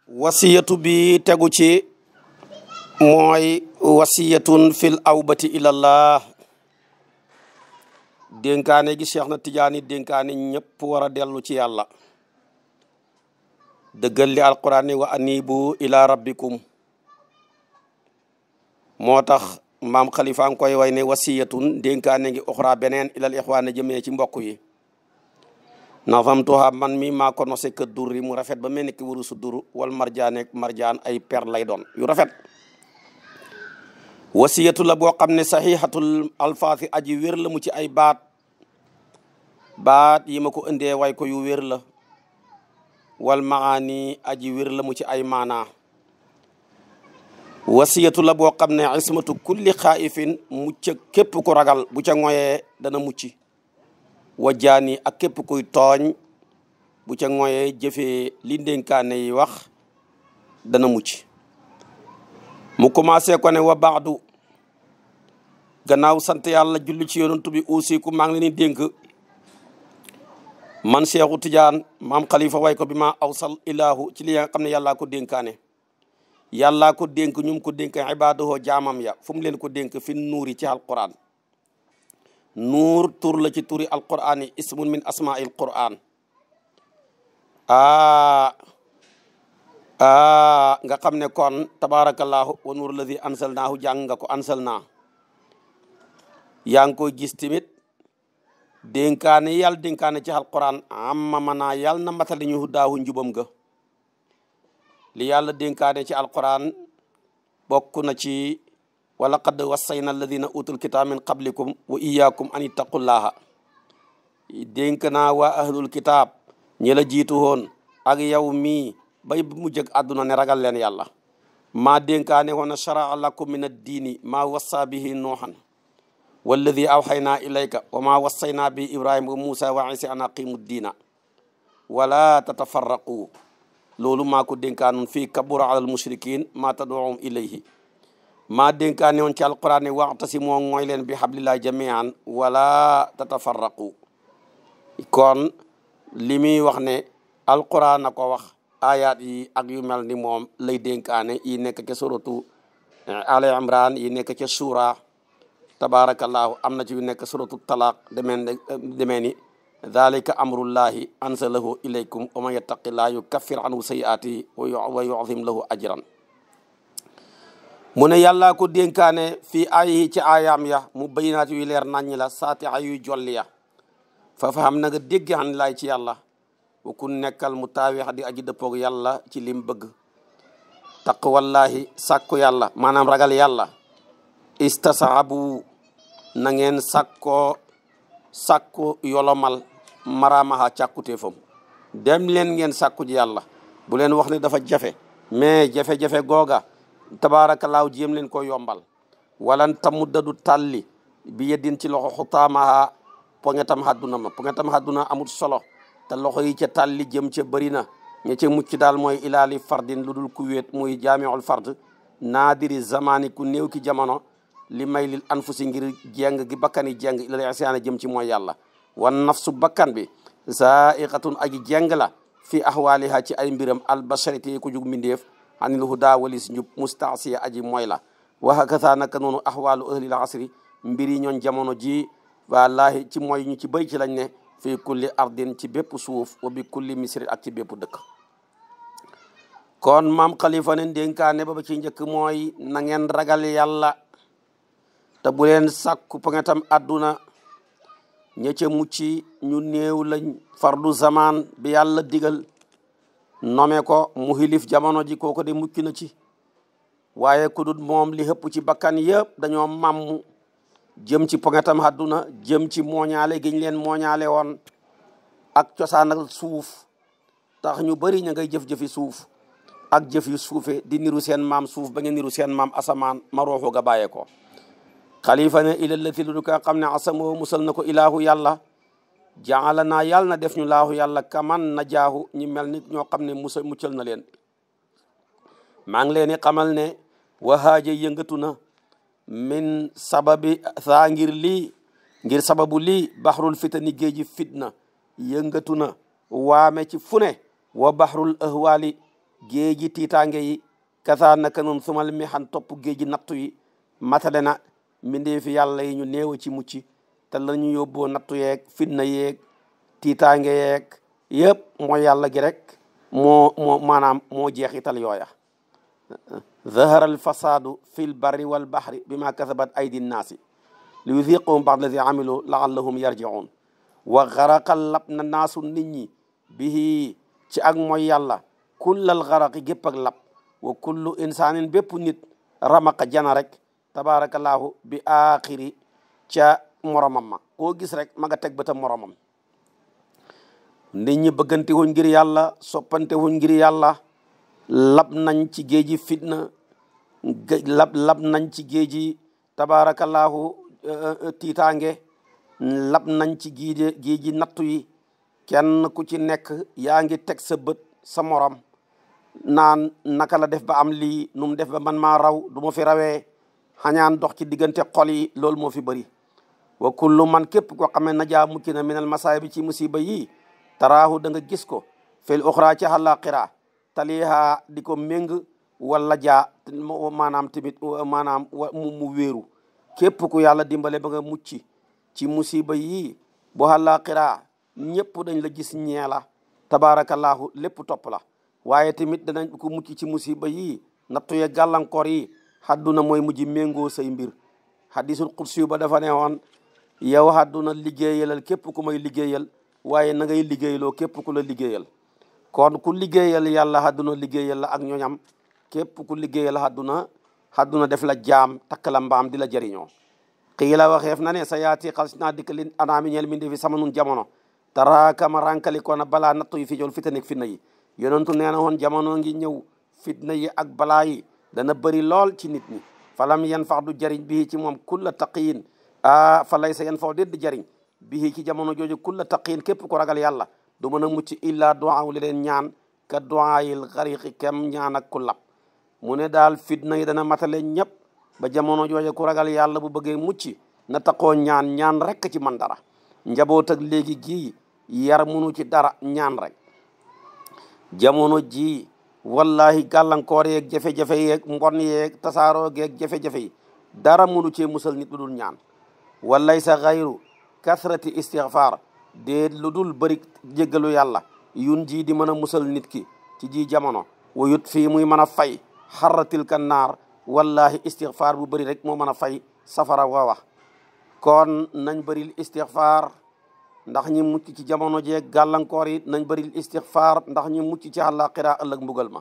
wasiyatu bi tegu ci mooy wasiyatun fil awbati ilallah dénkaane gi Cheikh na Tijaani dénkaane ñëpp war a dellu ci yàlla dëggal li alquran ni wa anibu ila rabbikum moo tax maam Khalifa nga koy way ne wasiyatun dénkaane gi uxra beneen ilal ixwaane jëmee ci mbokk yi nazamtuha man mi maa ko nose ka durri mu rafet ba mel ni ki wurusu duru wal marjaaneeg marjaan ay per lay doon yu rafet wasiyatu la boo xam ne saxiixatul alfaasi aji wér la mu ci ay baat yi ma ko indee way ko yu wér la wal maani aji wér la mu ci ay maanaa wasiyatu la boo xam ne ismatu kulli xaayifin mucc képp ku ragal bu ca ngoyee dana mucc wa jaani ak képp kuy tooñ bu ca ngoyee jëfee li ndénkaane yi wax dana mucc mu commencé ko ne wa baadu gannaaw sant yàlla julli ci yonantu bi uusiku maa ngi leen di dénk man Seexu Tijaan maam Khalifa way ko bi ma awsal ilaahu ci li nga xam ne yàllaa ko dénkaane yàllaa ko dénk ñu ko dénk ibaadahoo jaamam ya fu mu leen ko dénk fi nuuri ci alquran nuur tur la ci turi alquran yi ismun min asmail quran nga xam ne kon tabarakallahu wa nuur lazi ansalnaahu jàng nga ko ansalnaa yaa ngi koy gis tamit dénkaane yàlla dénkaane ci alquran amma manaa yàlla na matali ñu huddaahu njubam ga li yàlla dénkaane ci alquran bokk na ci wala qad wassayna alladina utul kitab min qablikum wa iyyakum an ittaqullaha dénk naa waa ahlul kitab ñi la jiitu woon ak yow mii bay mu jëg àdduna ne ragal leen yàlla maa dénkaane woon a sharaa lakum min addiini maa wassa bihi nuuhan walladi awxaynaa ilayka wa maa wassayna bi ibrahima wa muusa wa isa an aqimu diina wala tatafarraqu loolu maa ko dénkaanoon fii kabura alal mushrikin maa tad'uhum ilayhi maa dénkaane woon ci alquran ne wa'tasimu mooy leen bi hablillahi jami'an wala tatafarraqu kon li muy wax ne alquran na ko wax ayat yi ak yu mel ni moom lay dénkaane yi nekk ca suratu Ali Imran yi nekk ca suura tabarakallahu am na ci yu nekk suratu talaq demee ni dhalika amrullahi anzalahu ilaykum wa man yattaqillaha yukaffir anhu sayyi'atihi wa yu'zim lahu ajran mu ne yàllaa ko dénkaane fii ay ci aayaam ya mu bayinaat yu leer naññ la saati ay yuy jolli ya fa xam na nga dégg xam ne laay ci yàlla wa ku nekkal mu taaweex di aji dëppoog yàlla ci lim bëgg taqwallahi sàkku yàlla maanaam ragal yàlla istasaabu na ngeen sàkku yolomal maraamaha càkkuteefam dem leen ngeen sàkku ji yàlla bu leen wax ne dafa jafe mais jafe-jafe googa tabaarakallaahu jéem leen ko yombal walan tamudda du tàlli bi yeddin ci loxo xutaamaha poŋetam hadduna ma poŋetam hadduna amul solo te loxo yi ca tàlli jëm ca bëri na ña ca mucc daal mooy ilaali fardin lu dul ku wéet muy jaamiul fard naadiri zamani ku néew ki jamono li may lil anfusi ngir jeng gi bakkan yi jeng ilal isyaana jëm ci mooy yàlla wan nafsu bakkan bi zaiqatun aji jeng la fi ahwaliha ci ay mbiram albasharité ku jug mindeef anil huda walis njub mustaasiya aji mooy la wa hakatha naka noonu ahwalu ahlil asri mbiri ñoon jamono ji wallahi ci mooy ñu ci bëri ci lañ ne fii kulli ardin ci bépp suuf wa bi kulli misri ak ci bépp dëkk kon maam Khalifa ne dénkaane ba ci njëkk mooy na ngeen ragal yàlla te bu leen sàkku poŋetam àdduna ña ca mucc ñu néew lañ fardu zaman bi yàlla digal nome ko mu xilif jamono ji kooko de mucc na ci waaye ku dul moom li xëpp ci bakkan yëpp dañoo màmm jëm ci poŋetam àdduna jëm ci mooñaale giñ leen mooñaale woon ak cosaanal suuf tax ñu bëri ña ngay jëf-jëfi suuf ak jëf yu suufe di niru seen maam suuf ba ngeen niru seen maam asamaan ma rooxu ga bàyyee ko Khalifa ne ila lati lu ka xam ne asamoo musal na ko ilaahu yàlla jaala naa yàlla na def ñu laahu yàlla kaman na jaahu ñi mel ni ñoo xam ne muccal na leen maa ngi leen di xamal ne wahaaja yëngatu na min sababi saa ngir sababu lii baxrul fitani géeji fitna yëngatu na waame ci fune wa baxrul ahwaali géeji tiitaange yi kasa naka noonu sumal mi xan topp géeji nattu yi matale na mbindee fi yàlla yi ñu néew ci mucc te la ñu yóbboo nattu yeeg fitna yeeg tiitaange yeeg yëpp mooy yàlla gi rek moo maanaam moo jeexital yooya zahara al fasadu fi l barri wal bahri bima kasabat aydi nnaasi li yuziqahum ba'da allazi amilu laallahum yarji'un wa xaraqal lab na naasu nit ñi bihi ci ak mooy yàlla kullal xaraqi gépp ak lab wa kullu insaanin bépp nit ramaqa jana rek tabarakallahu bi axiri ca moromam ma koo gis rek ma nga teg bëtam moromam nit ñi bëggante wuñ ngir yàlla soppante wuñ ngir yàlla lab nañ ci géeji fitna lab nañ ci géeji tabarakallahu tiitaange lab nañ ci géeji nattu yi kenn ku ci nekk yaa ngi teg sa bët sa morom naan naka la def ba am lii nu mu def ba man maa raw du ma fi rawee xañaan dox ci diggante xol yi loolu moo fi bëri wa kullu man képp koo xam ne najaa mucc na minal masaay bi ci musiba yi taraahu da nga gis ko fil uxra ci àllaaxira taliha di ko méng wala jaa maanaam tamit maanaam mu wéeru képp ku yàlla dimbale ba nga mucc ci musiba yi bu àllaaxira ñëpp dañ la gis ñeela tabaarakallaahu lépp topp la waaye tamit danañ ko mucc ci musiba yi nattu ye gàllankoor yi xadduna mooy mujj méngoo say mbir hadisul qudsi ba dafa ne woon yow xadduna liggéeyalal képp ku may liggéeyal waaye na ngay liggéeyloo képp ku la liggéeyal kon ku liggéeyal yàlla xadduna liggéeyal la ak ñooñam képp ku liggéeyal xadduna def la jaam takk la mbaam di la jëriñoo xii la waxeef na ne sa yaati xas naa dikk li anaami ñeel mi fi sama nun jamono taraakama rankali ko na balaa nattu yi fi jol fitanek fitna yi yonentu nee na woon jamono ngi ñëw fitna yi ak balaa yi dana bëri lool ci nit ñi falam yan fax du jariñ bii ci moom kulla taqiyin fa lay sa yan fax dédd jariñ bii ci jamono jooju kulla taqiyin képp ko ragal yàlla du mën a mucc illa duwaaw li leen ñaan ka duwaayil xariqi kem ñaan ak ku lab mu ne daal fitna yi dana matale ñëpp ba jamono jooju ku ragal yàlla bu bëggee mucc na taqoo ñaan rek ci man dara njaboot ak léegi gii yar munu ci dara ñaan rek jamono ji wallahi gàllankoor yeeg jafe-jafe yeeg mbon yeeg tasaaroo geeg jafe-jafe yi dara munu cee musal nit lu dul ñaan walay sa xayru kasrati istighfar déet lu dul bëri jéggalu yàlla yun ji di mën a musal nit ki ci ji jamono wayut fii muy mën a fay xarratil ka naar wallahi istighfar bu bëri rek moo mën a fay safara wa wax kon nañ bëril istighfar ndax ñi mucc ci jamono jeeg gàllankoor yi nañ bëril istighfar ndax ñi mucc ci àllaaxira ëllëg mbugal ma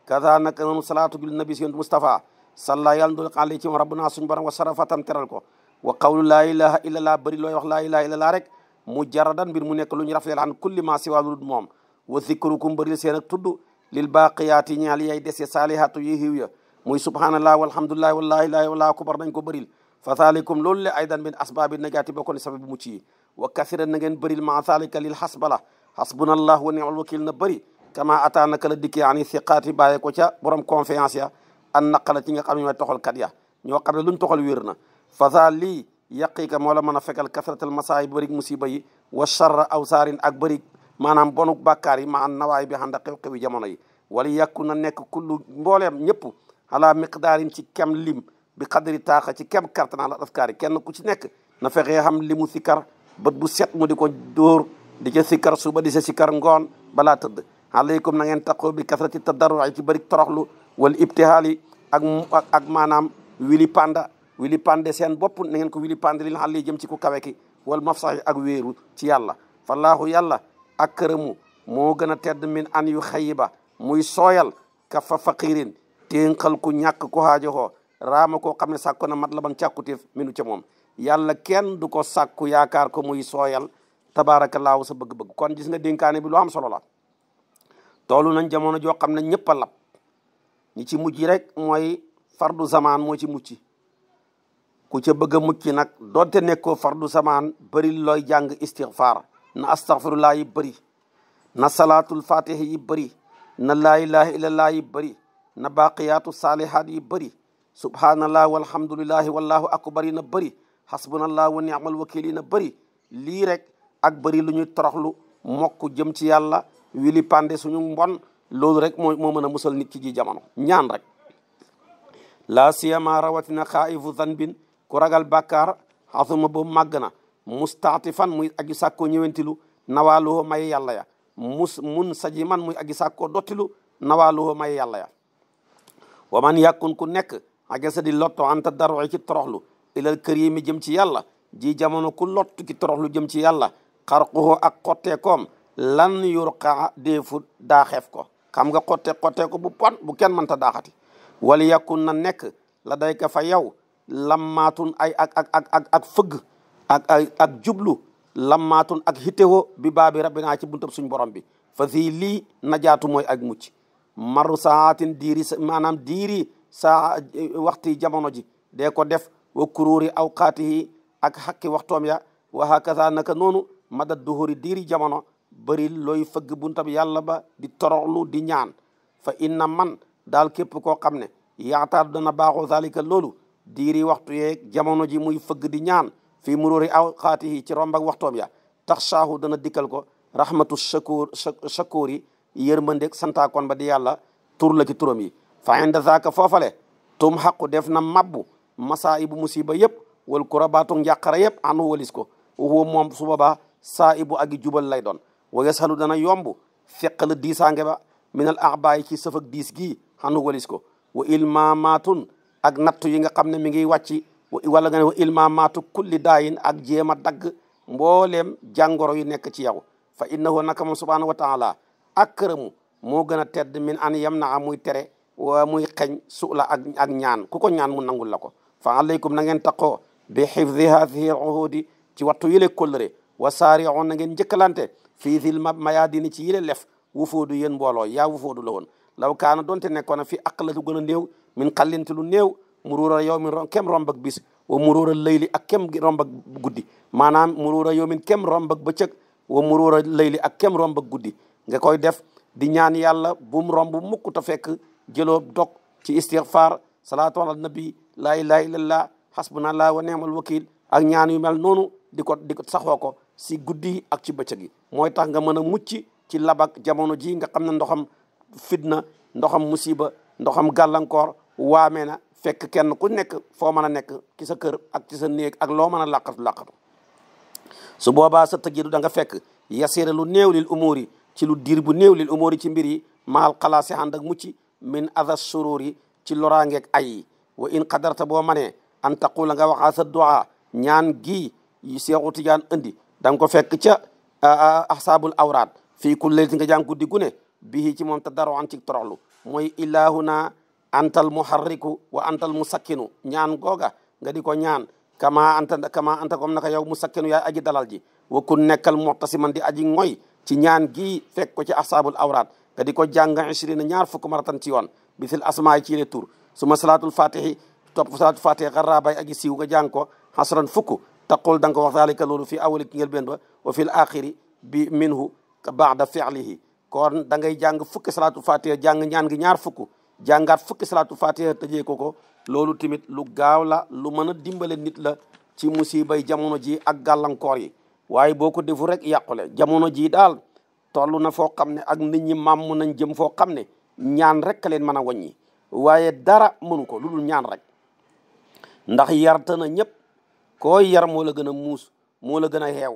kaza naka noonu salaatu bil nabi si Mustafa salla yàlla ndul xaali ci rabbuna suñ borom wa sarafatan teral ko wa qawlu laa ilaha illallah bëri looy wax laa ilaha illallah rek mujaradan mbir mu nekk lu ñu rafetal an kulli ma siwa lu moom wa zikrukum bëril seen ak tudd lil baqiyaati ñaal yay dese salihatu yi xiw ya muy subhanallah walhamdulillah wallahi ilaha wallahu akbar nañ ko bëril fa thalikum loolu le aydan min asbaabi najaati bokko ne sababi mucc yi wa kasiran na ngeen bëril ma thalika lil hasbala hasbunallah wa ni'mal wakil na bëri kama ataanaka la dikkee ani siqaati bàyye ko ca borom confiance ya an naqala ci nga xam ne mooy toxal kat ya ñoo xam ne luñ toxal wér na fa lii yaqiika moo la mën a fekkal kasratal masaay bëri musiba yi wa charra awsaarin ak bëri maanaam bonu bàkkaar yi ma an nawaay bi xanda xew-xewi jamono yi wala yàkku na nekk kullu mbooleem ñëpp ala miqdaarin ci kem lim bi xadri taaxa ci kem kartana la afkaar yi kenn ku ci nekk na fexee xam limu sikkar bët bu set mu di ko dóor di ca sikkar suba di sa sikkar ngoon balaa tëdd alaykum na ngeen taqoo bi kasrati tadarru'i ci bëri toroxlu wala ibtihaali ak maanaam wili pande seen bopp na ngeen ko wili pande li xal li jëm ci ku kawe ki wal mafsahi ak wéeru ci yàlla fallaahu yàlla akramu moo gën a tedd min an yu xayiba muy sooyal kafa faqirin ténqal ku ñàkk ku xaajoxoo raama koo xam ne sàkko na mat la ban càkkutéef minu ca moom yàlla kenn du ko sàkku yaakaar ko muy sooyal tabaarakallaahu sa bëgg-bëgg kon gis nga dénkaane bi lu am solo la toolu nañ jamono joo xam ne ñëpp a lab ñi ci mujj rek mooy fardu zaman moo ci mucc ku ca bëgg a mucc nag doonte nekkoo fardu zaman bëri looy jàng istighfar na astaghfirullah yi bëri na salaatul fatiha yi bëri na laa ilaha illallah yi bëri na baqiyaatu salihat yi bëri subhanallah walhamdulillahi wallahu akbar yi na bëri hasbunallah wa ni'mal wakil yi na bëri lii rek ak bëri lu ñuy toroxlu mokk jëm ci yàlla wili pande suñu mbon loolu rek moo mën a musal nit ki ji jamono ñaan rek. la siyama rawatina xaa'ifu zanbin ku ragal bàkkaar xasuma boobu màgg na mustaatifan muy aji sàkkoo ñëwentilu nawaaluhoo may yàlla ya mun saji man muy aji sàkkoo dottilu nawaaluhoo may yàlla ya wa man yàkkun ku nekk agesa di lotto anta daroi ci toroxlu ilal karimi jëm ci yàlla ji jamono ku lottu ki toroxlu jëm ci yàlla xarquhoo ak xotteekoom lan yurqa deefu daaxeef ko xam nga xottee ko bu kenn mënta daaxati wala yàkkun na nekk la day ka fa yow lammaatun ay ak fëgg ak jublu lammaatun ak hitewoo bi baabi rabbinaa ci buntab suñ borom bi fa fii lii najaatu mooy ak mucc maru saatin maanaam diiri saa waxti jamono ji dee ko def wa kuruuri awqaatihi ak xaqi waxtoom ya wa hakaza naka noonu madad duhuri diiri jamono bëri looy fëgg buntab yàlla ba di toroxlu di ñaan fa inna man daal képp koo xam ne yaataar dana baaxoo zalika loolu diiri waxtu yeeg jamono ji muy fëgg di ñaan fii mururi awqaatihi ci romb ak waxtoom ya tax saahu dana dikkal ko rahmatu shakur yi yërmandeg santaakoon ba di yàlla tur la ci turam yi fa inda zaaka foofale tum xaqu def na mabbu masaa'ibu musiba yëpp wal kurabaatu njàqara yëpp anu walis ko huwa moom su boobaa saa'ibu agi jubal lay doon wa yasalu dana yomb feqal diisaange ba minal axbaay ci sëfak diis gii anu walis ko wa ilmaamatun ak nattu yi nga xam ne mi ngi wàcci wala nga ne wa ilmamatu kulli daayin ak jéem a dagg mbooleem jàngoro yu nekk ci yow fa innahu naka moom subhanahu wa taala akramu moo gën a tedd min an yam na muy tere wa muy xeñ suula ak ñaan ku ko ñaan mu nangul la ko fa alaykum na ngeen taqoo bi xifdi hadihi al uhudi ci wattu yile kóllëre wa saari'u na ngeen njëkkalante fii zil mayadini ci yile lef wufoodu yéen mbooloo yaa wufoodu la woon law kaana doonte nekkoon na fi aqla lu gën a néew min xallinti lu néew muruura yawmin kem romb ak bis wa muruura layli ak kem romb ak guddi maanaam muruura yawmin kem romb ak bëccëg wa muruura layli ak kem romb ak guddi nga koy def di ñaan yàlla bu mu romb mukk ta fekk jëloo dog ci istighfar salaatu ala nabi laa ilaha illallah hasbunallah wa ni'mal wakil ak ñaan yu mel noonu di ko saxoo ko si guddi ak ci bëccëg yi mooy tax nga mën a mucc ci labak jamono ji nga xam ne ndoxam fitna ndoxam musiba ndoxam gàllankoor waamee na fekk kenn ku nekk foo mën a nekk ci sa kër ak ci sa néeg ak loo mën a làqatu su boobaa sa tëjidu da nga fekk yasira lu néew lil umuri ci lu diir bu néew lil umuri ci mbir yi maal xalaasi ànd ak mucc min adha sururi ci loraangeeg ay yi wa in qadarta boo manee an taqula nga waxaa sa du'a ñaan gii Seexu Tijaan indi da nga ko fekk ca ahsaabul awraad fii kulli laylatin nga jàng guddi gune bii ci moom te daro an ci toroxlu mooy ilahuna antal muharriku wa antal musakkinu ñaan googa nga di ko ñaan kama anta comme naka yow musakkinu yaay aji dalal ji wa kun nekkal muhtasiman di aji ngoy ci ñaan gii fekk ko ci ahsaabul awraad nga di ko jàng 20 ñaar fukk maratan ci yoon bisil asmaa ci le tur suma salaatul fatihi topp salaatul fatihi xarraabay aji siiw nga jàng ko xasran fukk taqul da nga ko wax zalika loolu fi awali ki ngel ben ba wa fil axiri bi minhu baada fi'lihi kon da ngay jàng fukki salaatul fatiha jàng ñaan gi ñaar fukk jàngaat fukki salaatul fatiha tëjee ko loolu tamit lu gaaw la lu mën a dimbale nit la ci musibay jamono ji ak gàllankoor yi waaye boo ko defu rek yàqule jamono ji daal toll na foo xam ne ak nit ñi màmm nañ jëm foo xam ne ñaan rek ka leen mën a wàññi waaye dara mënu ko lu dul ñaan rek ndax yarta na ñëpp koo yar moo la gën a muus moo la gën a xeew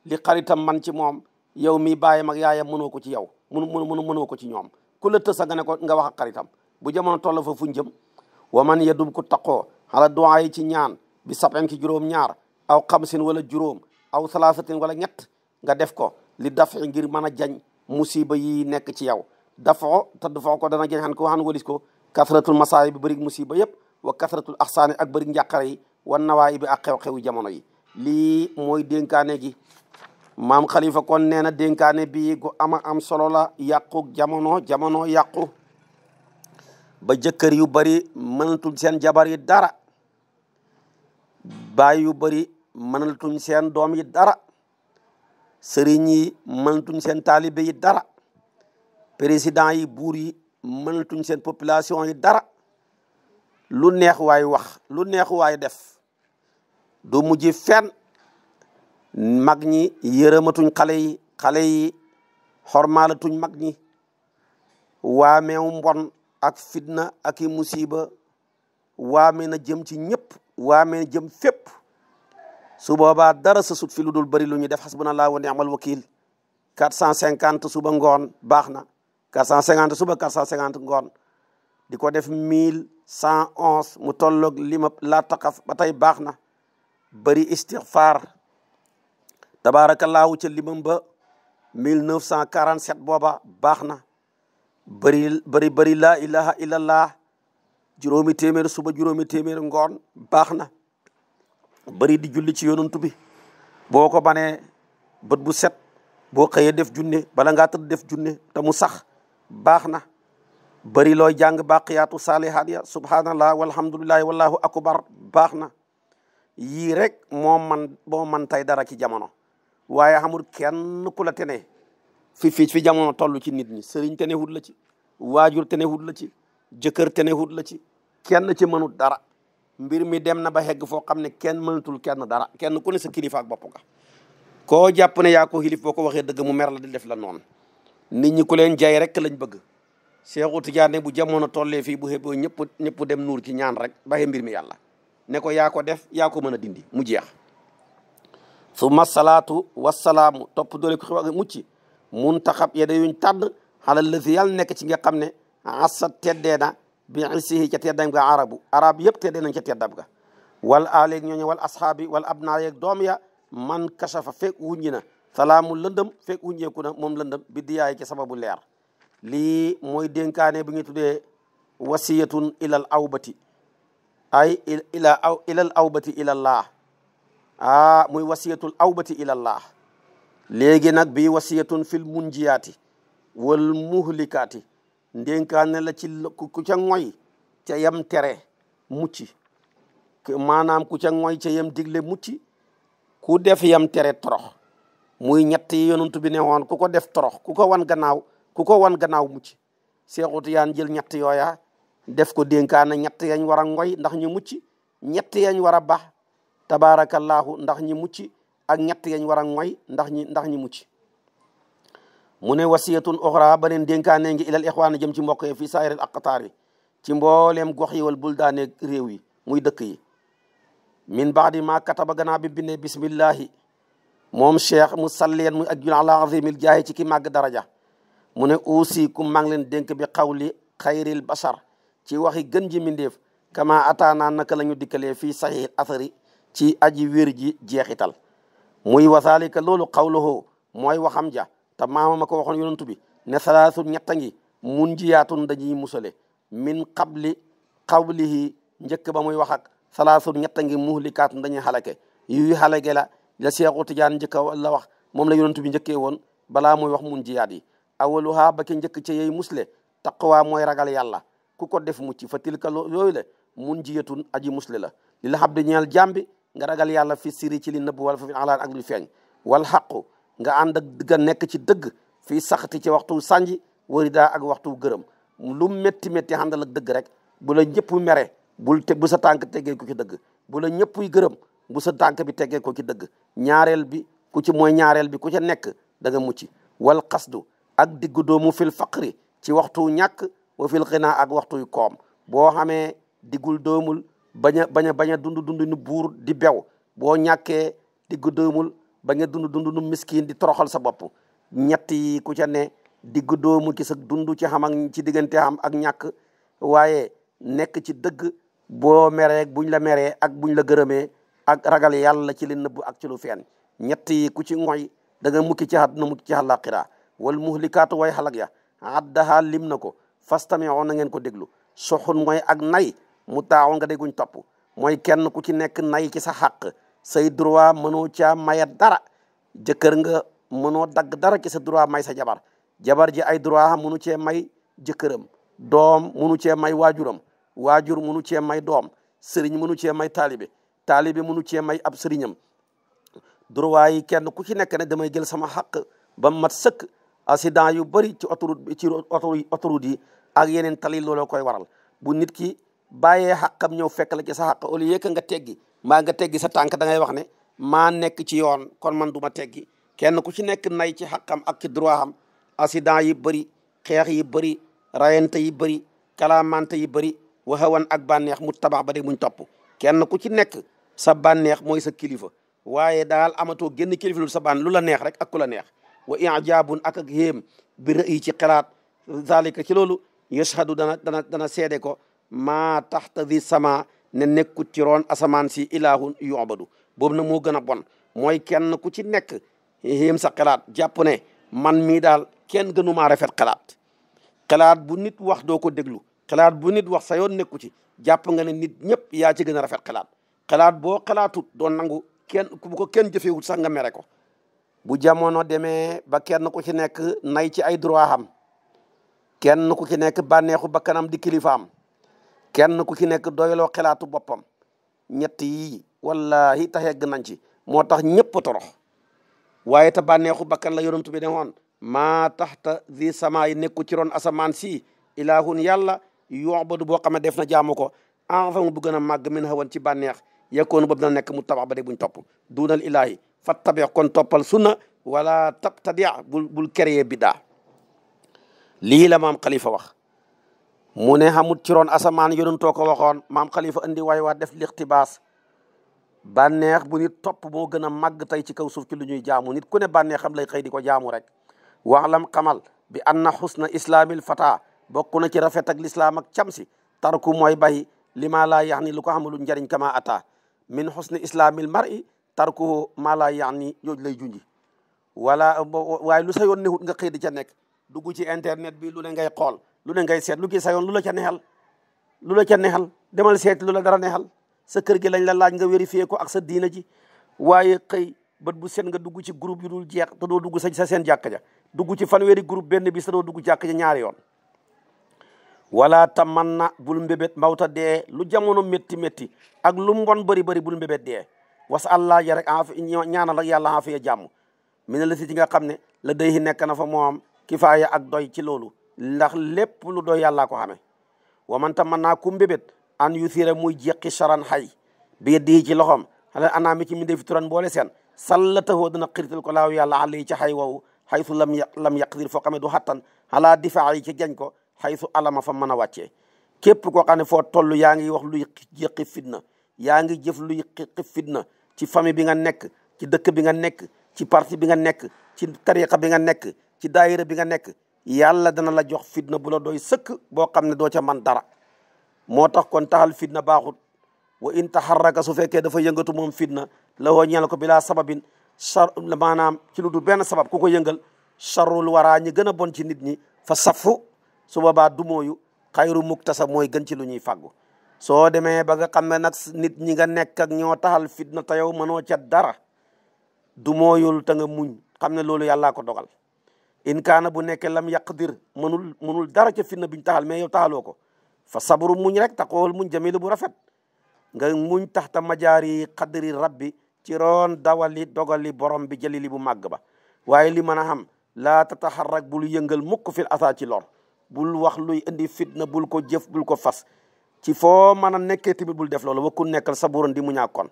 li xaritam man ci moom yow mi bàyyam ak yaayam mënoo ko ci yow mënoo ko ci ñoom ku la tësa nga ne ko nga wax ak xaritam bu jamono toll fa fu jëm wa man yadum ku taqoo xala duwaa yi ci ñaan bi sab'in ci juróom ñaar aw xamsin wala juróom aw salaasatin wala ñett nga def ko li dafi ngir mën a jañ musiba yi nekk ci yow dafoo te dafoo ko dana jañ xan ko xan walis ko kasratul masaay bi bërig musiba yëpp wa kasratul axsaani ak bërig njàqare yi wan nawaayi bi ak xew-xewi jamono yi lii mooy dénkaane gi maam Khalifa kon nee na dénkaane bii gu ama am solo la yàqu jamono yàqu ba jëkkër yu bari mënatuñ seen jabar yi dara baay yu bari mënatuñ seen doom yi dara sëriñ yi mënatuñ seen taalibe yi dara président yi buur yi mënatuñ seen population yi dara lu neex waay wax lu neex waay def du mujj fenn mag ñi yërëmatuñ xale yi xormaalatuñ mag ñi waameew mbon ak fitna ak i musiba waame na jëm ci ñëpp waame na jëm fépp su boobaa dara sa sut fi lu dul bëri lu ñu def hasbunallahu wa ni'mal wakil 450 suba ngoon baax na 450 suba 450 ngoon di ko def 1111 mu tolloog lima laa taqaf ba tey baax na bëri istighfar tabarakallahu ca limam ba 1947 booba baax na bëri laa ilaha illallah juróomi téeméer suba juróomi téeméer ngoon baax na bëri di julli ci yonantu bi boo ko banee bët bu set boo xëyee def junne bala ngaa tëdd def junne te mu sax baax na bëri looy jàng baqiyaatu saalihaat ya subhanallah walhamdulillahi wallahu akbar baax na yii rek moo man tey dara ci jamono waaye xamul kenn ku la tene fi jamono toll ci nit ñi sëriñ tene hut la ci waajur tene hut la ci jëkkër tene hut la ci kenn ci mënut dara mbir mi dem na ba hegg foo xam ne kenn mënatul kenn dara kenn ku ne sa kilifa ak bopp nga koo jàpp ne yaa ko xilif boo ko waxee dëgg mu mer la di def la noonu nit ñi ku leen jay rek lañ bëgg Seexu Tijaan bu jamono tollee fii bu xeboo ñëpp dem nuur ci ñaan rek baxee mbir mi yàlla ne ko yaa ko def yaa ko mën a dindi mu jeex summa salaatu wasalaamu topp doole ko xiw mucc muntaxab yeda yuñ tàdd xalal la si yàlla nekk ci nga xam ne asa teddee na bi isihi ca teddam ga arab yëpp teddee nañ ca teddam ga wal aaleeg ñooñu wal ashaabi wal abnaa yeeg doom ya man kasafa fekk wuññi na salaamu lëndëm fekk wuññeeku na moom lëndëm bi diyaay ci sababu leer lii mooy dénkaane bi ñu tuddee wasiyatun ilal awbati ay ilal awbati ilallah muy wasiyatul awbati ilallah léegi nag bi wasiyatun fil munjiyaati wal muhlikaati ndénkaane la ci ku ca ngoy ca yam tere mucc maanaam ku ca ngoy ca yam digle mucc ku def yam tere torox muy ñett yi yonent bi ne woon ku ko def torox ku ko wan gannaaw mucc Seexu Tijaan jël ñett yooya def ko dénkaane ñett yañ war a ngoy ndax ñu mucc ñett yañ war a baax tabarakallahu ndax ñi mucc ak ñett yañ war a ngoy ndax ñi mucc mu ne wasiyatun oxra beneen dénkaane ngi ilal ixwaan jëm ci mbokk yi fii saa'iril aqtaar yi ci mbooleem gox yi wal buldaane réew yi muy dëkk yi min baadi ma kataba gannaaw bi bindee bismillahi moom cheikh mu salleen muy ak jul ala azimil jaahi ci ki màgg daraja mu ne aussi ku maa ngi leen dénk bi xawli xayril bashar ci waxi gën ji mindeef kama ataana naka la ñu dikkalee fii sahih athari ci aji wér ji jeexital muy wasaalika loolu xawluhu mooy waxam ja te maama ma ko waxoon yonantu bi ne salaasu ñetta ngi mun jiyaatun dañuy musale min xawlihi njëkk ba muy wax ak salaasu ñetta ngi muhlikaatun dañuy xalake yuy xalake la Seexu Tijaan njëkka la wax moom la yonantu bi njëkkee woon balaa muy wax mun jiyaat yi awaluha ba ki njëkk ca yey musle taqwa mooy ragal yàlla ku ko def mucc fa tilka yooyu le mun jiyatun aji musle la li la xabdi ñeel jàmbi nga ragal yàlla fi siri ci li nëbb wala fa fi alaan ak lu feeñ wal xaqu nga ànd ak nga nekk ci dëgg fii saxti ci waxtu sànji warida ak waxtu gërëm lu métti métti àndal ak dëgg rek bu la ñëpp mere bu sa tànk teggee ko ci dëgg bu la ñëpp gërëm bu sa tànk bi teggee ko ci dëgg ñaareel bi ku ci ca nekk da nga mucc wal xasdu ak diggu doomu fil faqri ci waxtu ñàkk wa fil xinaa ak waxtu koom boo xamee diggul doomul bañ a dund nu buur di bew boo ñàkkee diggu doomul bañ a dund nu miskin di toroxal sa bopp ñett yi ku ca ne diggu doomu ci sa dund ci xam ak ci diggante xam ak ñàkk waaye nekk ci dëgg boo meree buñ la meree ak buñ la gërëmee ak ragal yàlla ci li nëbb ak ci lu feeñ ñett yi ku ci ngoy da nga mukki ci àdduna mukki ci àllaaxira wal muhlikaatu way xalak ya addaha lim na ko fastami'u na ngeen ko déglu soxun mooy ak nay mu taaxoon nga dégguñ topp mooy kenn ku ci nekk nay ci sa xàq say droit mënoo caa maye dara jëkkër nga mënoo dagg dara ci sa droit may sa jabar ji ay droit xam mënu cee may jëkkëram doom mënu cee may waajuram waajur mënu cee may doom sëriñ mënu cee may taalibe mënu cee may ab sëriñam droit yi kenn ku ci nekk ne damay jël sama xàq ba mat sëkk accident yu bëri ci autoroute yi ak yeneen tali looloo koy waral bu nit ki bàyyee xàqam ñëw fekk la ci sa xàq au lieu que nga teggi mbaa nga teggi sa tànk da ngay wax ne maa nekk ci yoon kon man du ma teggi kenn ku ci nekk nay ci xàqam ak ci droit am accident yi bëri xeex yi bëri rayante yi bëri kalaamante yi bëri wa hawan ak bànneex mu tabax ba de muñ topp kenn ku ci nekk sa bànneex mooy sa kilifa waaye daal amatoo génn kilifa lu sa bànn lu la neex rek ak ku la neex wa ijaabun ak héem bi rëy ci xalaat zalika ci loolu yashhadu dana seede ko maa taxta di sama ne nekkut ci roon asamaan si ilahun yubadu boobu na moo gën a bon mooy kenn ku ci nekk héem sa xalaat jàpp ne man mii daal kenn gënumaa rafet xalaat bu nit wax doo ko déglu xalaat bu nit wax sa yoon nekku ci jàpp nga ne nit ñëpp yaa ci gën a rafet xalaat boo xalaatut doon nangu kenn bu ko kenn jëfewut sax nga mere ko bu jamono demee ba kenn ku ci nekk nay ci ay droit am kenn ku ci nekk bànneexu bakkanam di kilifaam kenn ku ci nekk doyloo xalaatu boppam ñett yi wallahi tax yegg nañ ci moo tax ñëpp torox waaye te bànneexu bakkan la yonent bi ne woon maa taxta di sama yi nekku ci roon asamaan si ilahun yàlla yu'badu boo xam ne def na jaamu ko enfamu bu gën a màgg min hawan ci bànneex yekkoonu boobu dana nekk mu tabax ba de buñ topp duunal ilahi fattabi kon toppal sunna wala tabtadi bul créer biddaa lii la maam Khalifa wax mu ne xamut ci roon asamaan yonentoo ko waxoon maam Khalifa andi waay waa def lixtibaas bànneex bu nit topp moo gën a màgg tey ci kaw suuf ci lu ñuy jaamu nit ku ne bànneexam lay xëy di ko jaamu rek waxlam xamal bi anna xusna islaamil fata bokk na ci rafet ak lislaam ak cam si tarku mooy bay li maa laa yax ni lu ko xamalul njariñ kama ata min xusni islaamil mar'i tarku maa laa yax ni yooju lay junji wala waaye lu sa yoon newut nga xëy di ca nekk dugg ci internet bi lu ne ngay xool lu ne ngay seet lu ki sa yoon lu la ca neexal demal seet lu la dara neexal sa kër gi lañ la laaj nga vérifier ko ak sa diina ji waaye xëy bët bu set nga dugg ci groupe yu dul jeex te doo dugg sa seen jàkka ja dugg ci fanweeri groupe benn bis te doo dugg jàkka ja ñaari yoon wala tamanna bul mbébét mbawta dee lu jamono métti ak lu mbon bëri bul mbébét dee was allah ja rek ñaanal ak yàlla afiya jàmm mi ne la si ci nga xam ne la day nekk na fa moom kifaaya ak doy ci loolu ndax lépp lu doy yàllaa ko xamee wa man tamanna ku mbébét an yu sira muy jeqi charan xay bi di ci loxom xale anaa mi ci mi dee fi turan boole seen sallatahoo dana xirital ko laaw yàlla alay ci xay woowu xaytu lam yaqdir foo xamee du xattan xalaa difaa yi ci jañ ko xaytu alama fa mën a wàccee képp koo xam ne foo toll yaa ngi wax luy jeqi fitna yaa ngi jëf luy jeqi fitna ci famille bi nga nekk ci dëkk bi nga nekk ci parti bi nga nekk ci tariqa bi nga nekk ci daayira bi nga nekk yàlla dana la jox fitna bu la doy sëkk boo xam ne doo ca man dara moo tax kon taxal fitna baaxut wa in taxarraka su fekkee dafa yëngatu moom fitna la woo ñeel ko bilaa sababin char maanaam ci lu dul benn sabab ku ko yëngal charrul waraa ñi gën a bon ci nit ñi fa safu su boobaa dumooyu xayru muktasa mooy gën ci lu ñuy fàggu soo demee ba nga xam ne nag nit ñi nga nekk ak ñoo taxal fitna te yow mënoo ca dara dumooyul te nga muñ xam ne loolu yàllaa ko dogal in kaana bu nekkee lam yaqdir mënul dara ca fitna biñ taxal mais yow taxaloo ko fa sabru muñ rek taxawal muñ jamilu bu rafet nga muñ taxta majaari qadri rabbi ci roon dawali dogali borom bi jalili bu màgg ba waaye li mën a xam laa tataxarrak bul yëngal mukk fil asa ci lor bul wax luy indi fitna bul ko jëf bul ko fas ci foo mën a nekkee tamit bul def loolu wakku nekkal saburan di mu ñàkkoon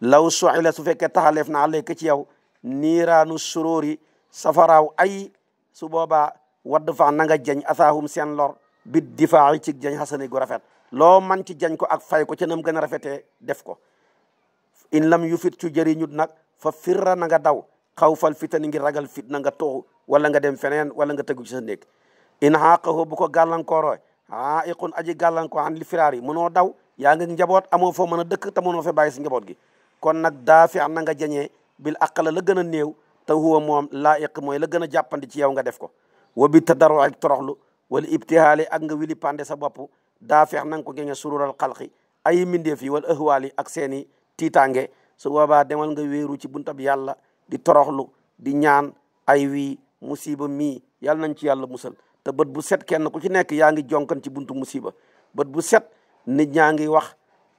law suila su fekkee taxaleef na alayka ci yow niiraanu suróori safaraaw ay su boobaa wadd fa na nga jañ asaahum seen lor bit difaa ci jañ xasani gu rafet loo man ci jañ ko ak fay ko ca nam gën a rafetee def ko in lam yu fit cu jëriñut nag fa firra na nga daw xaw fal fitani ngir ragal fit na nga toxu wala nga dem feneen wala nga tëggu ci sa néeg in xaqaho bu ko gàllankooroo iqun aji gàllankoor an li firaar yi mënoo daw yaa ngi njaboot amoo foo mën a dëkk te mënoo fa bàyyi si njaboot gi kon nag daafi na nga jañee bil aqala la gën a néew te huwa moom laa iq mooy la gën a jàppandi ci yow nga def ko wa bi tadarru ak toroxlu wala ibtihaali ak nga wili pande sa bopp daafeex na nga ko génge surural xalqi ay mindeef yi wala ëhwaali ak seeni tiitange su boobaa demal nga wéeru ci buntab yàlla di toroxlu di ñaan ay wii musiba mii yàlla nañ ci yàlla musal te bët bu set kenn ku ci nekk yaa ngi jonkan ci buntu musiba bët bu set nit ñaa ngi wax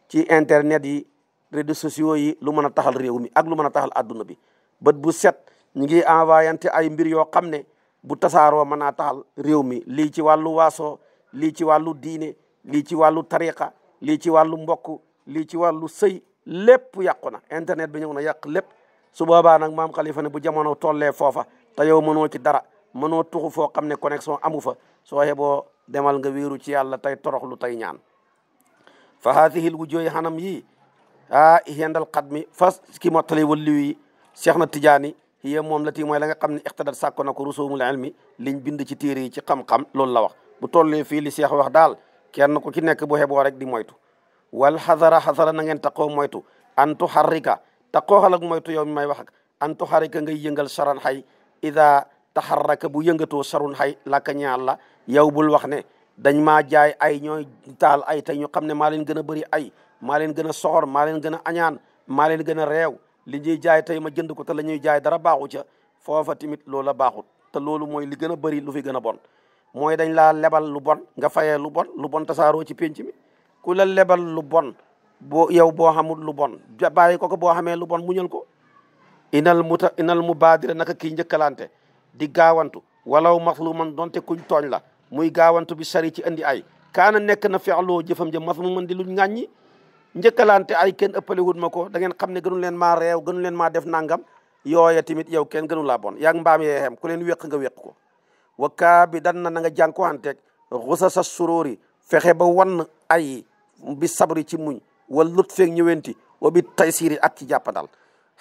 ci internet yi réseaux sociaux yi lu mën a taxal réew mi ak lu mën a taxal adduna bi bët bu set ñu ngi envoyante ay mbir yoo xam ne bu tasaaroo mën naa taxal réew mi lii ci wàllu waaso lii ci wàllu diine lii ci wàllu tariqa lii ci wàllu mbokk lii ci wàllu sëy lépp yàqu na internet bi ñëw na yàq lépp su boobaa nag maam Khalifa ne bu jamono tollee foofa te yow mënoo ci dara mënoo tuxu foo xam ne connexion amu fa soo yeboo demal nga wéeru ci yàlla tey toroxlu tey ñaan fa haadihil wujooyi xanam yi hendal xadmi fas ki mottali walliw yi Cheikh na Tijaani hiya moom la ti mooy la nga xam ne ixtadat sàkko na ko rusumul ilmi liñ bind ci téere yi ci xam-xam loolu la wax bu tollee fii li Cheikh wax daal kenn ku ci nekk bu xeboo rek di moytu wal xasara na ngeen taqoo moytu an tuharrika taqoo xalak moytu yow mi may wax ak an tuharrika ngay yëngal saran xay ida taharraka bu yëngatoo sarun xay laka ñaal la yow bul wax ne dañ maa jaay ay ñooy taal ay tey ñu xam ne maa leen gën a bëri ay maa leen gën a soxor maa leen gën a añaan maa leen gën a réew li ñuy jaay tey ma jënd ko te la ñuy jaay dara baaxu ca foofa tamit loola baaxut te loolu mooy li gën a bëri lu fi gën a bon mooy dañ laa lebal lu bon nga fayee lu bon tasaaroo ci penc mi ku la lebal lu bon boo yow boo xamul lu bon bàyyi ko boo xamee lu bon muñal ko inal mubaadira naka kii njëkkalante di gaawantu walaw maxluman donte kuñ tooñ la muy gaawantu bi sari ci andi ay kaana nekk na feexloo jëfam ja masmuman di luñ ŋàññi njëkkalante ay kenn ëppale wut ma ko da ngeen xam ne gënu leen maa réew gënu leen maa def nangam yooya tamit yow kenn gënu laa bon yaa ngi mbaam yee xem ku leen wéq nga wéq ko wakkaa bi dan na nga jànkuwanteeg xusa sa suróori fexe ba wan ay bi sabri ci muñ wala lut feeg ñëwenti wa bi taysiri ak ci jàppandal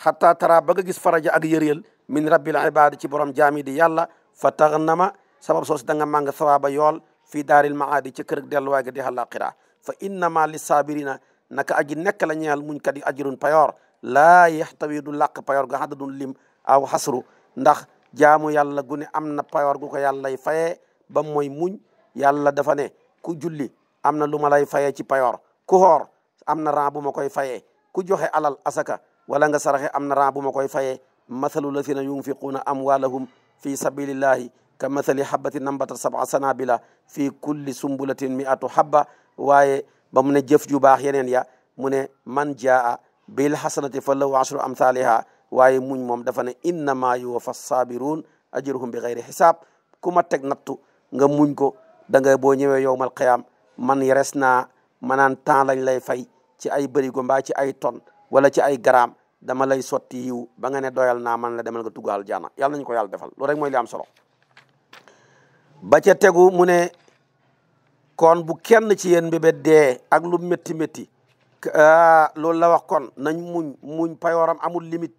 xataa tara ba nga gis faraja ak yëréel min rabbil ibadi ci borom jaami di yàlla fa tax na ma sabab soos da nga màng sawaaba yool fii daaril maadi ci kër delluwaay ga di àllaaxira fa innama li saabirina naka aji nekk la ñeel muñ kat yi ajrun payoor laa yaxtawi du làq payoor ga xadadun lim aw xasru ndax jaamu yàlla gu ne am na payoor gu ko yàllay fayee ba mooy muñ yàlla dafa ne ku julli am na lu ma lay fayee ci payoor ku xoor am na ran bu ma koy fayee ku joxe alal asaka wala nga saraxe am na ran bu ma koy fayee mathalu lazina yunfiquuna amwaalahum fi sabilillahi ka mathali habatin nambatat sab'a sanabila fi kulli sumbulatin mi'atu habba waaye ba mu ne jëf ju baax yeneen ya mu ne man jaa bil hasanati fa lahu ashru amthaliha waaye muñ moom dafa ne innama yuwaffa sabiruun ajruhum bi ghayri hisaab ku ma teg nattu nga muñ ko da nga boo ñëwee yowmal qiyaam man res naa manaan temps lañ lay fay ci ay bërigo mbaa ci ay ton wala ci ay garaam dama lay sotti yiw ba nga ne doyal naa man la demal nga tugg aljana yàlla nañu ko yàlla defal loolu rek mooy li am solo ba ca tegu mu ne kon bu kenn ci yéen mbébét dee ak lu métti métti loolu la wax kon nañ muñ payooram amul limite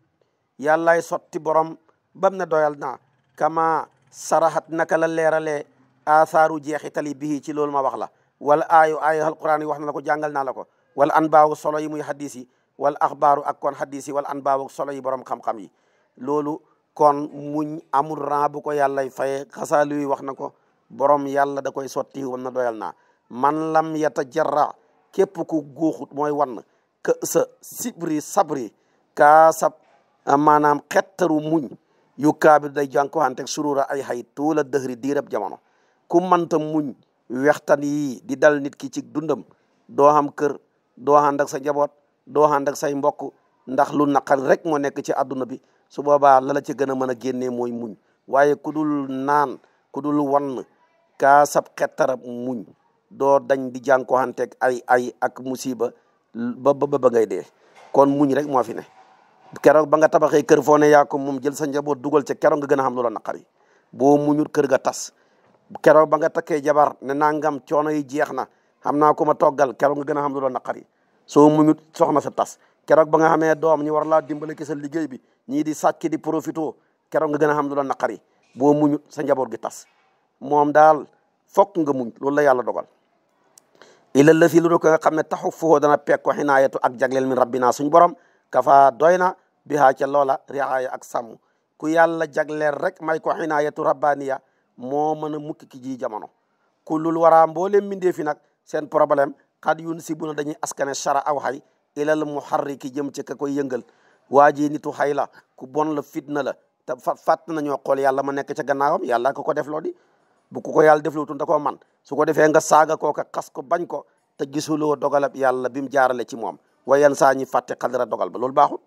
yàllaay sotti borom bam ne doyal naa kama sarahat naka la leeralee athaaru jeexitali bii ci loolu ma wax la wala aayu alquran yi wax na la ko jàngal naa la ko wala anbaawu solo yi muy hadis yi wala axbaaru ak kon hadis yi wala anbaawu solo yi borom xam-xam yi loolu kon muñ amul ran bu ko yàllay faye xasaalu yi wax na ko borom yàlla da koy sotti wan na doyal naa man lam yatajarra képp ku góoxut mooy wan ka sa sabri kaa sab maanaam xettaru muñ yu kaabir day jànkuwanteeg surura ay xay tuula dëhri diirab jamono ku manta muñ wextan yi di dal nit ki ci dundam doo xam kër doo ànd ak sa njaboot doo ànd ak say mbokk ndax lu naqar rek moo nekk ci àdduna bi su boobaa la ci gën a mën a génnee mooy muñ waaye ku dul naan ku dul wan kaa sab xettarab muñ doo dañ di jànkuwanteeg ay ak musiba ba ngay dee kon muñ rek moo fi ne keroog ba nga tabaxee kër foo ne yaa ko moom jël sa njaboot dugal ca keroog nga gën a xam lu la naqari boo muñul kër ga tas keroog ba nga takkee jabar ne nangam coono yi jeex na xam naa ko ma toggal keroog nga gën a xam lu la naqari soo muñut soxna sa tas keroog ba nga xamee doom ñu war laa dimbale ki sa liggéey bi ñii di sàcc di profito keroog nga gën a xam lu la naqari boo muñut sa njaboot gi tas moom daal fokk nga muñ loolu la yàlla dogal ila la fi lu ko nga xam ne taxu foo dana pek ko xinaayatu ak jagleel min rabbina suñ borom kafa doy na bihaa ca loola riaya ak sàmm ku yàlla jagleel rek may ko xinaayatu rabbaniya moo mën a mukki ki ji jamono ku lul waraa mbooleem mindee fi nag seen problème xad yun si bu na dañuy askane chara aw xay ilal muharriki jëm ci ka koy yëngal waa ji nitu xay la ku bon la fitna la te fàtt nañoo xool yàlla ma nekk ca gannaawam yàlla ko def loo di bu ko yàlla def loo tun da koo man su ko defee nga saaga kooka xas ko bañ ko te gisuloo dogalab yàlla bi mu jaarale ci moom wayan saa ñi fàtte xadara dogal ba loolu baaxut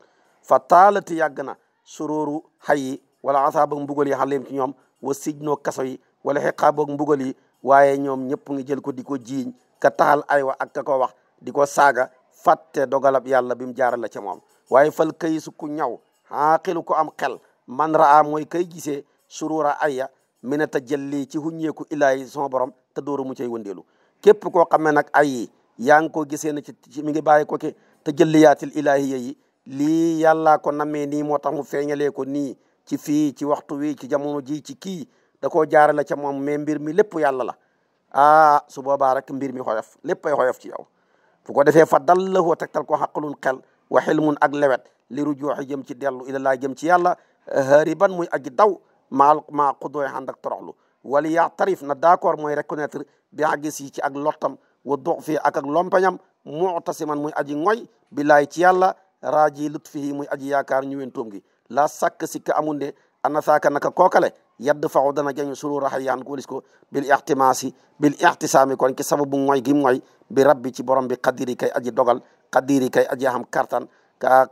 fa taalati yàgg na surooru xay yi wala asaaba mbugal yi xaleem ci ñoom wa sijnoo kaso yi wala xeqaaboog mbugal yi waaye ñoom ñëpp ngi jël ko di ko jiiñ ka taxal aywa ak ka ko wax di ko saaga fàtte dogalab yàlla bi mu jaarale ca moom waaye fal kay su ku ñaw xaaqilu ko am xel man raa mooy kay gisee surura ayya mina tajalli ci huññeeku ilaahi sama borom te dooru mu cay wëndeelu képp koo xam ne nag ay yaa ngi ko gisee ne ci mi ngi bàyyi ko ke tajalliyaatil ilaahiya yi lii yàllaa ko namee nii moo tax mu feeñalee ko nii ci fii ci waxtu wi ci jamono ji ci kii da koo jaarale ca moom mais mbir mi lépp yàlla la su boobaa rek mbir mi xoyof lépp ay xoyof ci yow fu ko defee fa dallahu tegtal ko xaqalun xel wa xilmun ak lewet li rujuuxi jëm ci dellu ila laa jëm ci yàlla hariban muy aji daw maa xudooy ànd ak toroxlu wala yaa tarif na d'accord mooy reconnaître bi agis yi ci ak lottam wa dox fii ak lompañam mu'tasiman muy aji ngoy billaay ci yàlla raaji lutfihi muy aji yaakaar ñu wen toom gi la sàkk sikka amul ne ana saaka naka kookale yadd faxu dana jañu surura xayyaan ko walis ko bil ixtisaami kon ki sababu ngoy gi ngoy bi rabbi ci borom bi qadiri kay aji dogal qadiri kay aji xam kartan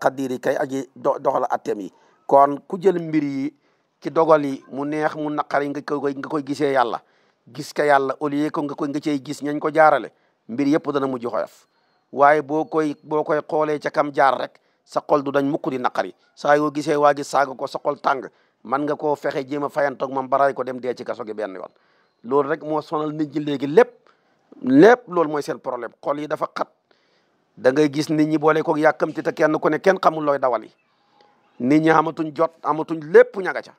qadiri kay aji doxal atteem yi kon ku jël mbir yi ci dogal yi mu neex mu naqari nga koy gisee yàlla gis ka yàlla au lieu que nga cey gis ñañ ko jaarale mbir yëpp dana mujj xoyof waaye boo koy xoolee ca kam jaar rek sa xol du dañ mukk di naqari saa yoo gisee waa gi saaga ko sa xol tàng man nga koo fexe jéem a fayantoog moom baray ko dem dee ci kaso gi benn yoon loolu rek moo sonal nit ñi léegi lépp loolu mooy seen problème xol yi dafa xat da ngay gis nit ñi boole ko yàkkamti te kenn ku ne kenn xamul looy dawal yi nit ñi amatuñ jot amatuñ lépp ñaga ca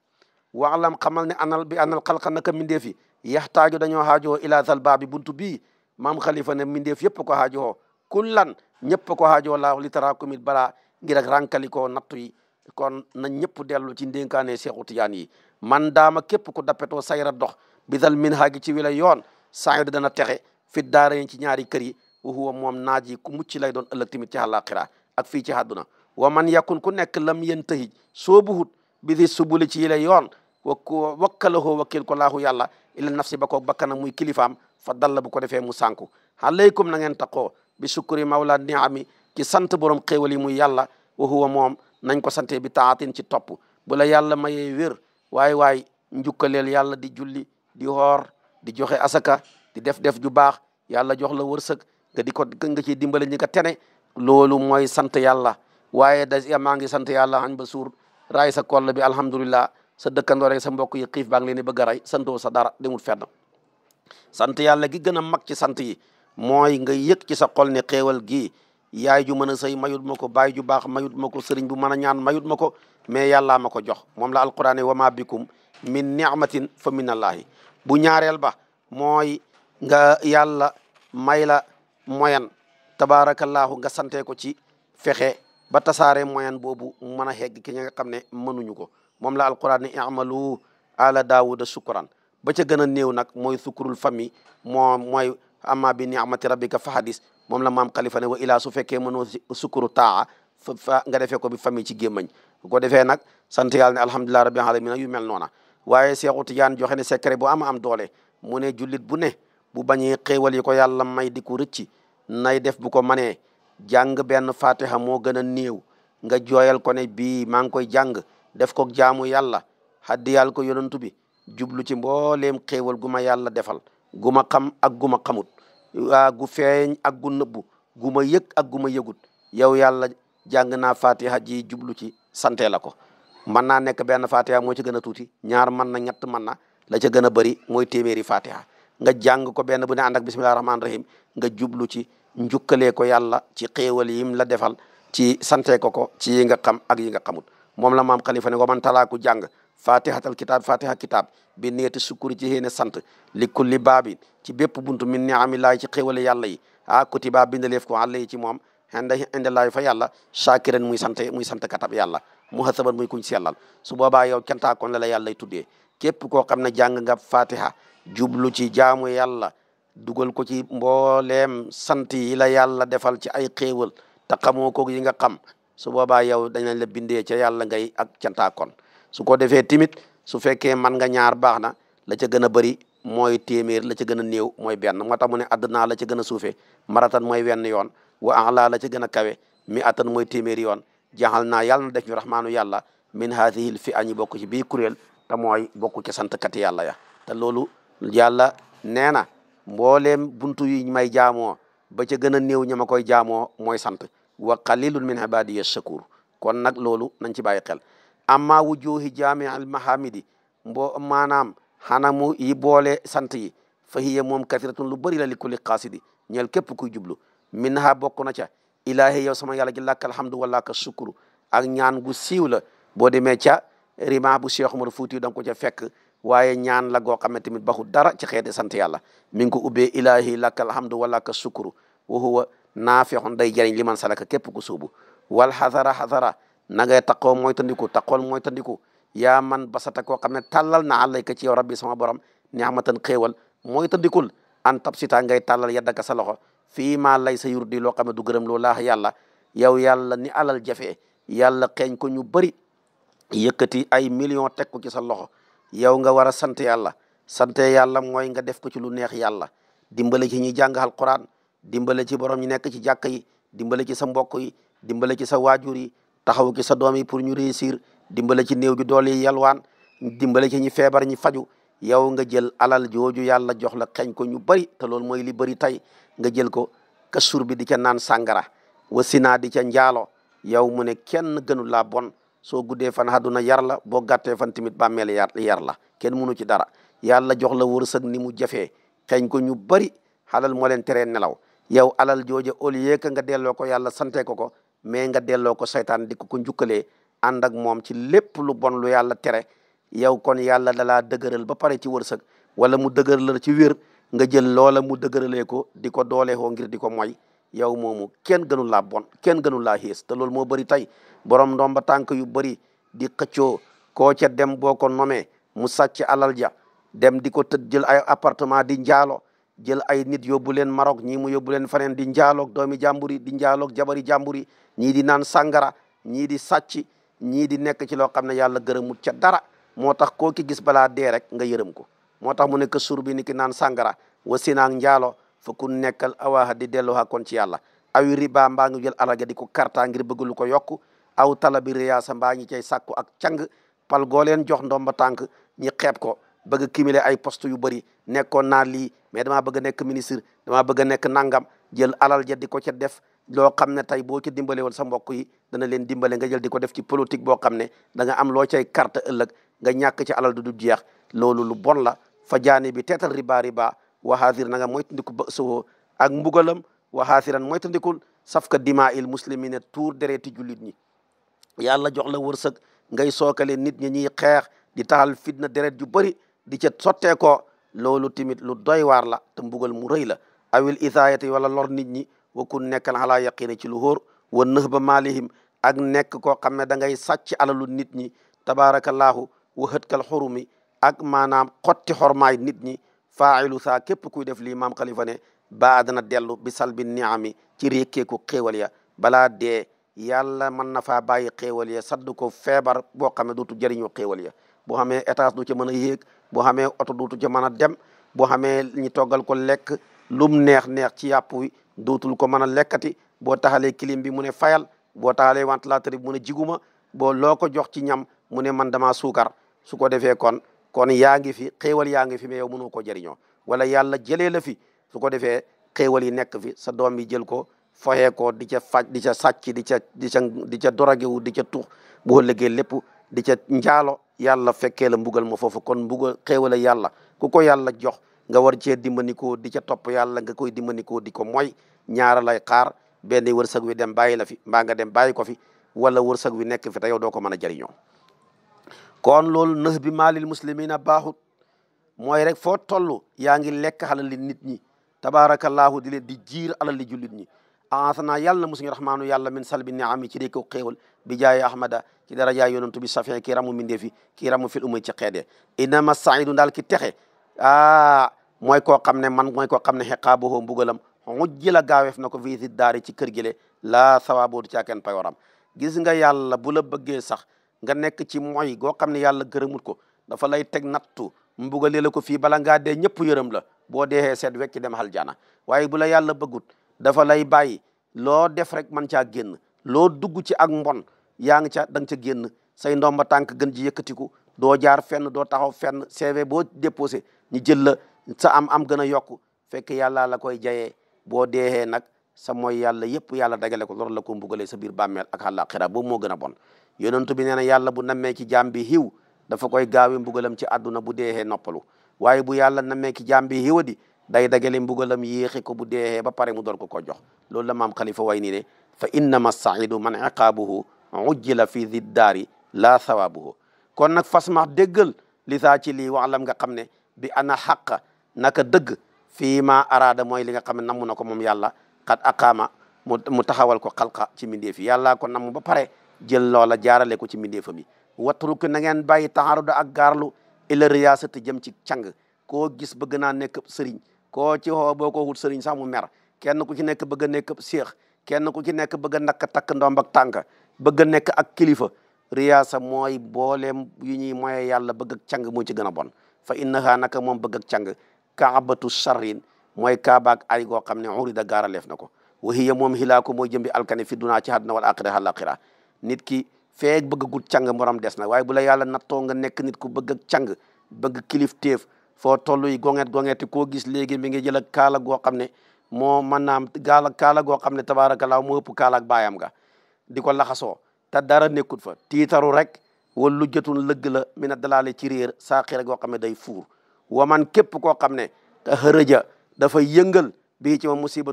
waalam xamal ne anal xalqa naka mindeef yi yaxtaaju dañoo xaajoo ila zal baabi buntu bii maam xalifa ne mindeef yëpp ko xaajoo kullan ñëpp ko xaajoo laahu li taraakumit balaa ngir ak rànkalikoo nattu yi kon na ñëpp dellu ci ndénkaane Seexu Tijaan yi man daama képp ku dappetoo sayra dox bi dal min haagi ci wila yoon saida dana texe fit daara ci ñaari kër yi wa huwa moom naaj yi ku mucc lay doon ëllëg tamit ci àllaaxira ak fii ci àdduna wa man yakun ku nekk lam yentahij soo buhut bi di subuli ci yila yoon wakkalahoo wakkil ko laahu yàlla ila nafsi ba ko bakkana muy kilifaam fa dalla bu ko defee mu sànku alaykum na ngeen taqoo bi sukuri mawla niami ci sant borom xéewal yi muy yàlla wa huwa moom nañ ko sante bi taatin ci topp bu la yàlla mayee wér waay njukkaleel yàlla di julli di xoor di joxe asaka di def ju baax yàlla jox la wërsëg nga ciy dimbale ñi ka tene loolu mooy sant yàlla waaye maa ngi sant yàlla xañ ba suur raay sa koll bi alhamdulillah sa dëkkandoo rek sa mbokk yi xiif baa ngi leen di bëgg a rey santoo sa dara demul fenn sant yàlla gi gën a mag ci sant yi mooy nga yëg ci sa xol ne xéewal gi yaay ju mën a sëy mayut ma ko baay ju baax mayut ma ko sëriñ bu mën a ñaan mayut ma ko mais yàllaa ma ko jox moom la alquran wa ma bikum min ni'matin fa min allahi bu ñaareel ba mooy nga yàlla may la moyen tabarakallahu nga sante ko ci fexe ba tasaare moyen boobu mën a xegg ki ña nga xam ne mënuñu ko moom la alquran ne i'malu ala daawuda sukran ba ca gën a néew nag mooy sukurul famille mooy amma bi ni'mati rabbika fa hadis moom la maam xalifa ne wa ilaa su fekkee mënoo sukuru taa fa nga defee ko bi famille ci gémmañ bu ko defee nag sant yàlla ne alhamdulillahi rabbil alamin yu mel noona waaye Seexu Tijaan joxe ne secret bu am doole mu ne jullit bu ne bu bañee xéewal yi ko yàlla may di ko rëcci nay def bu ko manee jàng benn fatiha moo gën a néew nga jooyal ko ne bii maa ngi koy jàng def ko jaamu yàlla haddiyal ko yonantu bi jublu ci mbooleem xéewal gu ma yàlla defal gu ma xam ak gu ma xamut gu feeñ ak gu nëbbu gu ma yëg ak gu ma yëgut yow yàlla jàng naa fatiha ji jublu ci sante la ko mën naa nekk benn fatiha moo ci gën a tuuti ñaar mën na ñett mën na la ca gën a bëri mooy téeméeri fatiha nga jàng ko benn bu ne ànd ak bismillahi rahmaani rahim nga jublu ci njukkalee ko yàlla ci xéewal yim la defal ci sante ko ci yi nga xam ak yi nga xamut moom la maam xalifa ne wa man talaaku jàng fatihatal kitab fatiha kitab bi neeti sukkuri ci xéene sant li kulli baabin ci bépp buntu min ni'amillahi ci xéewale yàlla yi kutiba bindaleef ko àlla yi ci moom indallaahi fa yàlla shakiran muy sant katab yàlla muhasaban muy kuñ sellal su boobaa yow cantaakoon la yàlla lay tuddee képp koo xam ne jàng nga fatiha jublu ci jaamu yàlla dugal ko ci mbooleem sant yi la yàlla defal ci ay xéewal te xamoo ko yi nga xam su boobaa yow dañ la bindee ca yàlla ngay ak cantaakoon su ko defee timit su fekkee man nga ñaar baax na la ca gën a bëri mooy téeméer la ca gën a néew mooy benn moo tax mu ne addunaa la ca gën a suufee maratan mooy wenn yoon wa ala la ca gën a kawe mi atan mooy téeméeri yoon jaxal naa yàlla na def ñu rahmaanu yàlla min haadihil fi añi bokk ci bii kuréel te mooy bokk ci santkat yàlla ya te loolu yàlla nee na mbooleem buntu yi may jaamoo ba ca gën a néew ña ma koy jaamoo mooy sant wa qalilun min ibadiya shakur kon nag loolu nañ ci bàyyi xel amma wujuhi jami al mahamidi maanaam xanamu yi boole sant yi fa hiya moom kathiratun lu bëri la li kulli qaasidi ñeel képp kuy jublu minha bokk na ca ilaahi yow sama yàlla ji làkk alhamdu wa làkk sukuru ak ñaan gu siiw la boo demee ca rima bu Cheikh Umar Fuuti da nga ko ca fekk waaye ñaan la goo xam ne tamit baxu dara ci xeeti sant yàlla mi ngi ko ubbee ilaahi làkk alhamdu wa làkk sukuru wa huwa naafixun day jëriñ li man salaka képp ku suubu wal xadara na ngay taqoo mooy tandiku taqool mooy tandiku yaa man basata koo xam ne tàllal na àllayka ci yow rabbi sama borom ni'matan xéewal mooy tandikul an tabsita ngay tàllal yaddaka sa loxo fii maa lay sa yurdi loo xam ne du gërëm loo laax yàlla yow yàlla ni alal jafe yàlla xeeñ ko ñu bëri yëkkati ay million teg ko ci sa loxo yow nga war a sant yàlla sante yàlla mooy nga def ko ci lu neex yàlla dimbale ci ñi jàng alquran dimbale ci borom ñi nekk ci jàkka yi dimbale ci sa mbokk yi dimbale ci sa waajur yi taxaw ci sa doom yi pour ñu réussir dimbale ci néew gi doole yi yalwaan dimbale ci ñi feebar ñi faju yow nga jël alal jooju yàlla jox la xeeñ ko ñu bëri te loolu mooy li bëri tey nga jël ko kasur bi di ca naan sàngara wasinaa di ca njaalo yow mu ne kenn gënu laa bon soo guddee fan àdduna yar la boo gàttee fan tamit bàmmeel yar la kenn mënu ci dara yàlla jox la wërsëg ni mu jafee xeeñ ko ñu bëri xalal moo leen teree nelaw yow alal jooja au lieu que nga delloo ko yàlla sante ko mais nga delloo ko saytaan di ko njukkalee ànd ak moom ci lépp lu bon lu yàlla tere yow kon yàlla dalaa dëgëral ba pare ci wërsëg wala mu dëgëral ci wér nga jël loola mu dëgëralee ko di ko dooleekoo ngir di ko moy yow moomu kenn gënu laa bon kenn gënu laa xiis te loolu moo bëri tey borom ndomba tànk yu bëri di xëccoo koo ca dem boo ko nomee mu sàcc alal ja dem di ko tëdd jël ay appartement di njaalo jël ay nit yóbbu leen Maroc ñii mu yóbbu leen faneen di njaaloog doomi jàmbur yi di njaaloog jabari jàmbur yi ñii di naan sàngara ñii di sàcc ñii di nekk ci loo xam ne yàlla gërëmut ca dara moo tax koo ki gis balaa dee rek nga yërëm ko moo tax mu nekk sur bi ni ki naan sàngara wa sinaak njaalo fa ku nekkal awaaha di dellu kon ci yàlla awi riba mbaa ngi jël alal ga di ko karta ngir bëgg lu ko yokku aw talabi riyaasa mbaa ñi cay sàkku ak cang pal goo leen jox ndomba tànk ñi xeeb ko bëgg cumuler ay poste yu bëri nekkoon naa lii mais damaa bëgg a nekk ministre damaa bëgg a nekk nangam jël alal ja di ko ca def loo xam ne tey boo ci dimbale woon sa mbokk yi dana leen dimbale nga jël di ko def ci politique boo xam ne da nga am loo cay carte ëllëg nga ñàkk ci alal du jeex loolu lu bon la fa jaani bi teetal riba waxaatir na nga moytandiku ba sowoo ak mbugalam waxaatiran moytandikul safka dima il muslimine tuur dereeti jullit ñi yàlla jox la wërsëg ngay sookale nit ñi ñuy xeex di taxal fitna deret ju bëri di ca sottee ko loolu tamit lu doy waar la te mbugal mu rëy la awil isaayati wala lor nit ñi wa kun nekkal xalaa yaqine ci lu hóor wa nëx ba maalihim ak nekk koo xam ne da ngay sàcc alalu nit ñi tabaarakallaahu wa hëtkal xurumi ak maanaam xotti xormaay nit ñi faa'ilu saa képp kuy def lii maam Khalifa ne baa dana dellu bi salbi niami ci rékkeeku xéewal ya balaa dee yàlla mën na faa bàyyi xéewal ya sadd ko feebar boo xam ne dootu jëriñoo xéewal ya boo xamee étage du ca mën a yéeg boo xamee oto dootu ca mën a dem boo xamee ñi toggal ko lekk lum neex ci yàpp wi dootul ko mën a lekkati boo taxalee clim bi mu ne fayal boo taxalee ventilateur bi mu ne jiguma boo loo ko jox ci ñam mu ne man dama suukar su ko defee kon yaa ngi fi xéewal yaa ngi fi mais yow mënoo ko jëriñoo wala yàlla jëlee la fi su ko defee xéewal yi nekk fi sa doom yi jël ko foxee ko di ca faj di ca sàcc di ca doragewu di ca tux boo liggéey lépp di ca njaalo yàlla fekkee la mbugal ma foofu kon mbugal xéewal yàlla ku ko yàlla jox nga war cee dimbandikoo di ca topp yàlla nga koy dimbandikoo di ko mooy ñaara lay xaar benn wërsëg wi dem bàyyi la fi mbaa nga dem bàyyi ko fi wala wërsëg wi nekk fi te yow doo ko mën a jëriñoo kon loolu nëx bi maalil muslimina baaxut mooy rek foo toll yaa ngi lekk xalal li nit ñi tabaarakallaahu di leen di jiir alal li jullit ñi aasana yàlla na musuñu rahmaanu yàlla min salbi niami ci réeko xéewal bi jaaye ahmada ci darajaay yonantu bi safin kii ramu mindee fi kii ramu fil umay ci xeedee inama saidu daal ki texe mooy koo xam ne mooy koo xam ne xeqaabohoo mbugalam mujji la gaaweef na ko visite daari ci kër gi le laa sawaboodu caaken payoram gis nga yàlla bu la bëggee sax nga nekk ci mooy goo xam ne yàlla gërëmut ko dafa lay teg nattu mbugalee la ko fii bala ngaa dee ñëpp yërëm la boo deexee seet wecc dem aljana waaye bu la yàlla bëggut dafa lay bàyyi loo def rek man caa génn loo dugg ci ak mbon yaa ngi ca da nga ca génn say ndomba tànk gën ji yëkkatiku doo jaar fenn doo taxaw fenn CV boo déposé ñu jël la sa am gën a yokku fekk yàlla la koy jayee boo deexee nag sa mooy yàlla yëpp yàlla dagale ko lor la ko mbugalee sa biir bàmmeel ak àllaaxira boobu moo gën a bon yonentu bi nee na yàlla bu nammee ci jaam bi xiw dafa koy gaawe mbugalam ci àdduna bu deexee noppalu waaye bu yàlla na mekki jaam bi xiwadi day dagale mbugalam yéexi ko bu deexee ba pare mu door ko jox loolu la maam xalifa way ni ne fa innama saidu man iqaabuhu ujjila fi diddaari la thawaabuhu kon nag fasmax déggal li saa ci lii waalam nga xam ne bi ana xaqa naka dëgg fii ma araada mooy li nga xam ne namm na ko moom yàlla xat aqaama mu taxawal ko xalqa ci mbindeef yi yàlla ko namm ba pare jël loola jaarale ko ci mbindeefam yi watruk na ngeen bàyyi taxaruda ak gaarlu ila riyaasati jëm ci càng koo gis bëgg naa nekk sëriñ koo ci xoo boo ko wut sëriñ sax mu mer kenn ku ci nekk bëgg a nekk séex kenn ku ci nekk bëgg a nakk takk ndomb ak tànk bëgg a nekk ak kilifa riyaasa mooy booleem yu ñuy moye yàlla bëgg ak càng moo ci gën a bon fa innaha naka moom bëgg ak càng kaabatu charrin mooy kaabaak ay goo xam ne urida gaaraleef na ko wa hiya moom hilaaku mooy jëmbi alkane fi dunaa ci àdduna wal axira àlaxira nit ki feeg bëgg gut càng morom des na waaye bu la yàlla nattoo nga nekk nit ku bëgg ak càng bëgg kilif téef foo toll yi gongeeti koo gis léegi mi ngi jël ak kaala goo xam ne moo mën naam kaala goo xam ne tabaarakallaa moo ëpp kaala ak baayam ga di ko laxasoo te dara nekkut fa tiitaru rek wala lu jotun lëgg la mi na dalaale ci réer saaxira goo xam ne day fuur waman képp koo xam ne te xërëja dafa yëngal bii ci ma musiba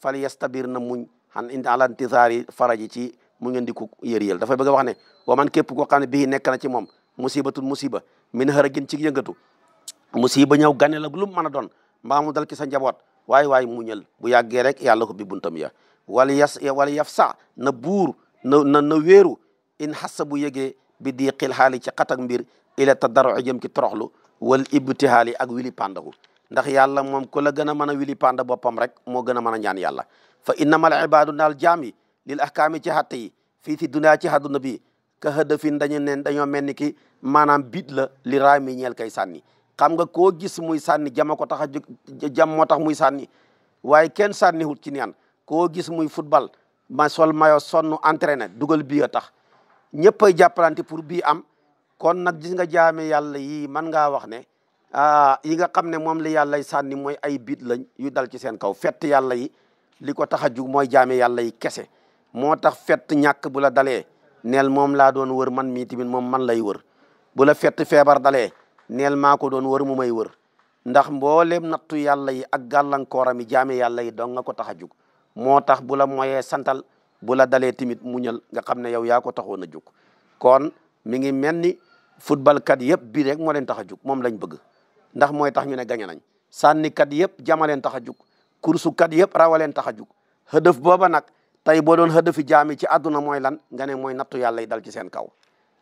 fal yastabir na muñ xan indi ala intisaari faraji ci mu ngeen di ko yëriyal dafay bëgg a wax ne waman képp koo xam ne bii nekk na ci moom musiba min xërëgin ci yëngatu musiba ñëw gane la lu mu mën a doon mbaa mu dal ci sa njaboot waay muñal bu yàggee rek yàlla ko bi buntam ya wala yaf sa na buur na wéeru in xassa bu yëgee bi di xil xaali ci xatak mbir ila tadarru jëm ci toroxlu wal ibtihaali ak wili pandahu ndax yàlla moom ku la gën a mën a wili panda boppam rek moo gën a mën a ñaan yàlla fa innamal ibaadu naal jaam yi lil ahkaami ci xatte yi fii ci dunya ci àdduna bi ka hëdafin dañoo mel ni ki maanaam bit la li raami ñeel kay sànni xam nga koo gis muy sànni jama ko tax a jóg jam moo tax muy sànni waaye kenn sànni hut ci neen koo gis muy football ma sol mayo sonn entraîné dugal bii a tax ñëpp ay jàppalante pour bii am kon nag gis nga jaame yàlla yi man ngaa wax ne yi nga xam ne moom la yàllay sànni mooy ay bit lañ yu dal ci seen kaw fett yàlla yi li ko tax a jug mooy jaame yàlla yi kese moo tax fett ñàkk bu la dalee neel moom laa doon wër man mii tamit moom man lay wër bu la fett feebar dalee neel maa ko doon wër mu may wër ndax mboolem nattu yàlla yi ak gàllankooram yi jaame yàlla yi dong nga ko tax a jug moo tax bu la moyee santal bu la dalee tamit muñal nga xam ne yow yaa ko taxoon a jug kon mi ngi mel ni football kat yëpp bii rek moo leen tax a jug moom lañ bëgg ndax mooy tax ñu ne gañe nañ sànni kat yëpp jama leen tax a jug kursu kat yëpp rawa leen tax a jug hëdëf booba nag tey boo doon hëdëfi jaami ci àdduna mooy lan nga ne mooy nattu yàlla yi dal ci seen kaw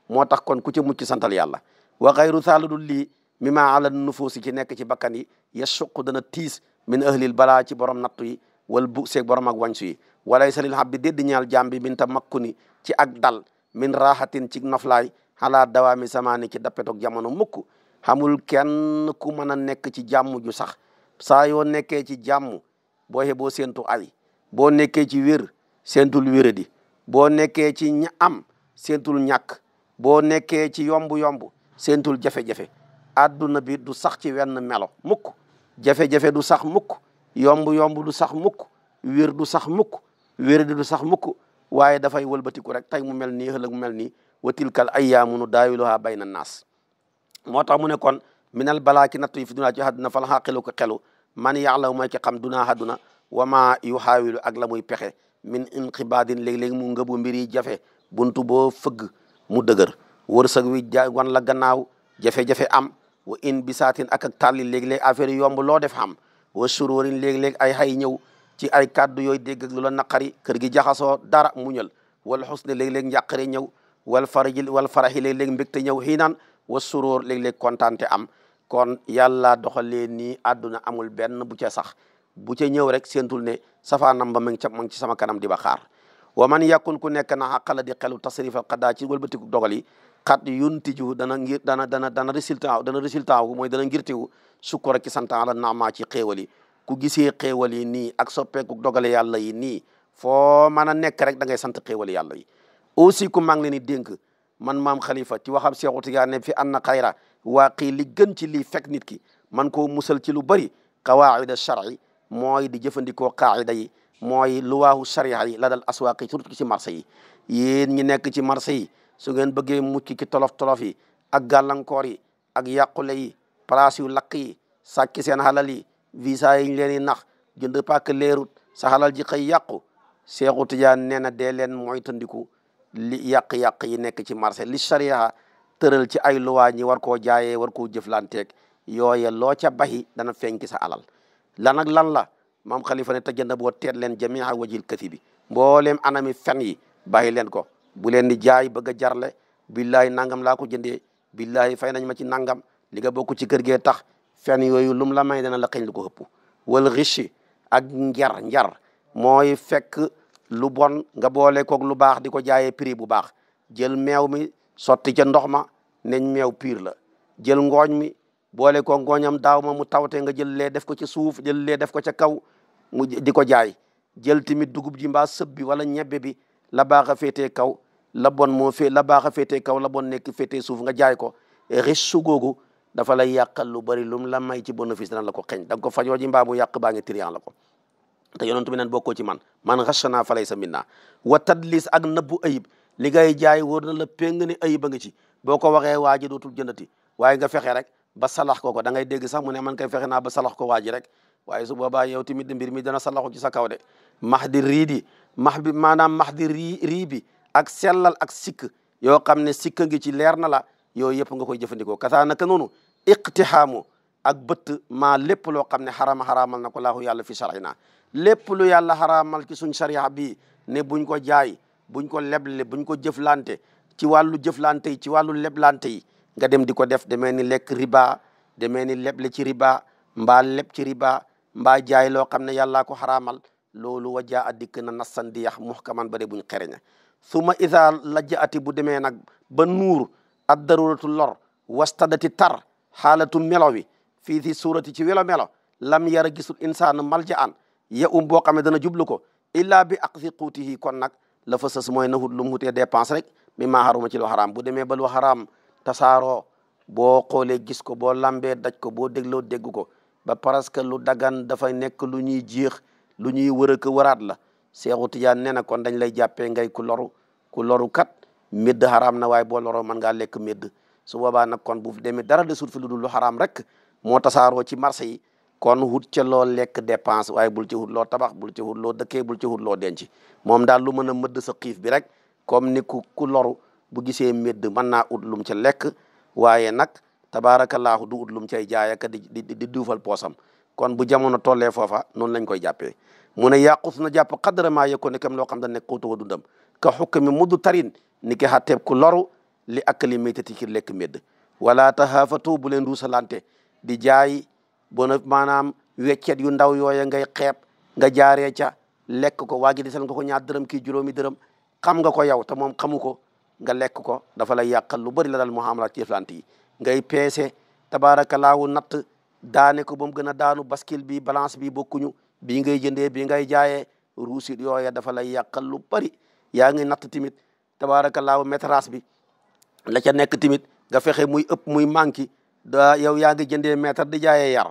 moo tax kon ku ci mucc santal yàlla wa xayru saaludul lii mi maa ala nufuusi ci nekk ci bakkan yi yasuq dana tiis min ahlil balaa ci borom nattu yi wal bu seeg borom ak wañsu yi walay salil habbi déddi ñaal jaam bi min ta makkuni ci ak dal min raaxatin ci noflaay xalaa dawaami samaani ci dappetoog jamono mukk xamul kenn ku mën a nekk ci jàmm ju sax saa yoo nekkee ci jàmm boo xeboo séentu ay boo nekkee ci wér séentul wéradi boo nekkee ci am séentul ñàkk boo nekkee ci yomb-yomb séentul jafe-jafe adduna bi du sax ci wenn melo mukk jafe-jafe du sax mukk yomb-yomb du sax mukk wér du sax mukk wéradi du sax mukk waaye dafay wëlbatiku rek tey mu mel nii ëllëg mu mel nii wa tilkal ayyaamu nudaawiluhaa bayna naas moo tax mu ne kon minal balaa ki nattu yi fi dunaa ci àdduna fal xaqilu ko xelu man ya'lamu mooy ki xam dunaa àdduna wa maa yuxaawilu ak la muy pexe min inqibaadin léeg-léeg mu ngëbu mbir yi jafe buntu boo fëgg mu dëgër wërsëg wi wan la gannaaw jafe-jafe am wa in bisaatin ak tàlli léeg-léeg affaire yi yomb loo def xam wa suróorin léeg-léeg ay xay ñëw ci ay kàddu yooyu dégg ak lu la naqari kër gi jaxasoo dara muñal wal xusne léeg-léeg njàqare ñëw wal faraxi léeg-léeg mbégte ñëw xiinaan wa suróor léeg-léeg kontaante am kon yàlla doxalee nii àdduna amul benn bu ca sax bu ca ñëw rek séentul ne safaanam ba ma ngi ci sama kanam di ba xaar wa man yakun ku nekk na xaqala di xelu tasrifal xaddaa ci wëlbatiku dogal yi xat yuntiju dana résultat wu mooy dana ngirtiwu sukkur ak sant ala naama ci xéewal yi ku gisee xéewal yi nii ak soppeeku dogale yàlla yi nii foo mën a nekk rek da ngay sant xéewal yàlla yi aussi ku maa ngi leen di dénk man maam xalifa ci waxam Seexu Tijaan ne fi anna xayra waaqi li gën ci lii fekk nit ki man koo musal ci lu bëri qawaida shar'i mooy di jëfandikoo qaida yi mooy luwaahu sharia yi la dal aswaaqi surtout ci marché yi yéen ñi nekk ci marché yi su ngeen bëggee mucc ki tolof-tolof yi ak gàllankoor yi ak yàqule yi place yu lakk yi sàcc seen xalal yi visa yi ñu leen di nax jënd pàkk leerut sa xalal ji xëy yàqu Seexu Tijaan nee na dee leen moytandiku li yàq-yàq yi nekk ci marché li sharia tëral ci ay luwaa ñi war koo jaayee war koo jëflanteeg yooye loo ca baxi dana feeñ ci sa alal lan ak lan la maam Xalifa ne tajannaboo teet leen jamia wajil kasi bi mbooleem anami fen yi bàyyi leen ko bu leen di jaay bëgg a jarle billahi nangam laa ko jëndee billahi fay nañ ma ci nangam li nga bokk ci kër gee tax fen yooyu lum la may dana la xëñ lu ko ëpp wal richi ak njar mooy fekk lu bon nga boole koog lu baax di ko jaayee prix bu baax jël meew mi sotti ca ndox ma neñ meew piir la jël ngooñ mi boole ko ngooñam daaw ma mu tawte nga jël lee def ko ci suuf jël lee def ko ca kaw mu di ko jaay jël tamit dugub ji mbaa sëb bi wala ñebbe bi la baax a féetee kaw la bon moo fee la baax a féetee kaw la bon nekk féetee suuf nga jaay ko riche su googu dafa lay yàqal lu bari lum la may ci bénéfice dana la ko xeñ da nga ko fajoo ji mbaa mu yàq baa ngi trian la ko te yonent bi neen bokkoo ci man ghashana fa laysa minna wa tadlis ak nëbbu ayib li ngay jaay wóor na la péng ni ayib a ngi ci boo ko waxee waa ji dootul jëndati waaye nga fexe rek ba salax ko da ngay dégg sax mu ne man kay fexe naa ba salax ko waa ji rek waaye su boobaa yow tamit mbir mi dana salaxu ci sa kaw de max di maanaam max di rii bi ak sellal ak sikk yoo xam ne sikk ngi ci leer na la yooyu yëpp nga koy jëfandikoo kasaa naka noonu iqtihaamu ak bëtt maa lépp loo xam ne xaraamal na ko laahu yàlla fi shar'ina lépp lu yàlla xaraamal ci suñ sharia bi ne buñ ko jaay buñ ko leble buñ ko jëflante ci wàllu jëflante yi ci wàllu leblante yi nga dem di ko def demee ni lekk riba demee ni leble ci riba mbaa leb ci riba mbaa jaay loo xam ne yàllaa ko xaraamal loolu wajaa a dikk na nassan di yax muhkaman ba de buñ xereña suma isa lajja ati bu demee nag ba nuur ad daruratu lor wastadati tar xaalatu melo wi fii si suurati ci welo melo lam yara gisul insaan malja an ya boo xam ne dana jublu ko illa bi aqsi quutihi kon nag la fa sës mooy na hut lu mu hutee dépense rek mi maa xaruma ci lu xaraam bu demee ba lu xaraam tasaaroo boo xoolee gis ko boo lambee daj ko boo dégloo dégg ko ba parce que lu dagan dafay nekk lu ñuy jeex lu ñuy waraat la Seexu Tijaan nee na kon dañ lay jàppee ngay ku loru kat médd xaraam na waaye boo loroo mën ngaa lekk médd su boobaa nag kon bu demee dara de suut fi lu dul lu xaraam rek moo tasaaroo ci marché yi kon hut ca loo lekk dépense waaye bul ci hut loo tabax bul ci hut loo dëkkee bul ci hut loo denc moom daal lu mën a mëdd sa xiif bi rek comme ni ku loru bu gisee médd mën naa ut lum ca lekk waaye nag tabaarakallaahu du ut lum cay jaay ak di duufal poosam kon bu jamono tollee foofa noonu lañ koy jàppee mu ne yàqus na jàpp xadra maa yëkkoon ne kam loo xam ne nekk xuutuwa dundam ka xukk mi muddu tarin ni ki xatteeb ku loru li akali métati ci lekk médd wala tahaafatu bu leen ruusalante di jaay bona maanaam weccet yu ndaw yooya ngay xeeb nga jaaree ca lekk ko waa gi desal nga ko ñaar dërëm kii juróomi dërëm xam nga ko yow te moom xamu ko nga lekk ko dafa lay yàqal lu bëri la dal muamalat ci jëflante yi ngay peese tabaarakallaahu natt daane ko ba mu gën a daanu bascule bi balance bi bokkuñu bii ngay jëndee bii ngay jaayee ruusit yooya dafa lay yàqal lu bëri yaa ngi natt tamit tabaarakallaahu métrage bi la ca nekk tamit nga fexe muy ëpp muy manqué da yow yaa ngi jëndee mètre di jaayee yar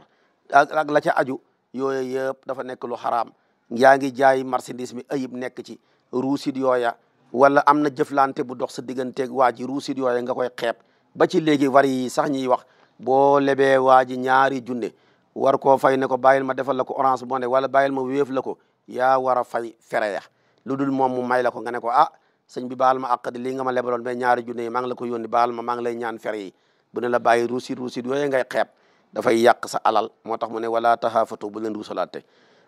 ak la ca aju yooyu yëpp dafa nekk lu xaraam yaa ngi jaay marchandise mi ayib nekk ci ruusit yooya wala am na jëflante bu dox sa digganteeg waa ji ruusit yooya nga koy xeeb ba ci léegi war yi sax ñuy wax boo lebee waa ji ñaari junne war koo fay ne ko bàyyil ma defal la ko Orange Money wala bàyyil ma wéef la ko yaa war a fay fere ya lu dul moom mu may la ko nga ne ko ah sëñ bi baal ma àq di lii nga ma lebaloon mais ñaari junne yi maa ngi la ko yónni baal ma maa ngi lay ñaan fere yi bu ne la bàyyi ruusit yooyu ngay xeeb dafay yàq sa alal moo tax mu ne wala tahaafatu bu leen ruusalante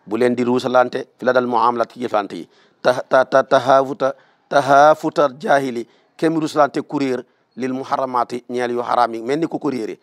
bu leen di ruusalante fi la dal muamalat ci jëflante yi tahaafuta jaahili kem ruusalante kuréer lil muharramaati ñeel yu xaraam yi mel ni ku ko réere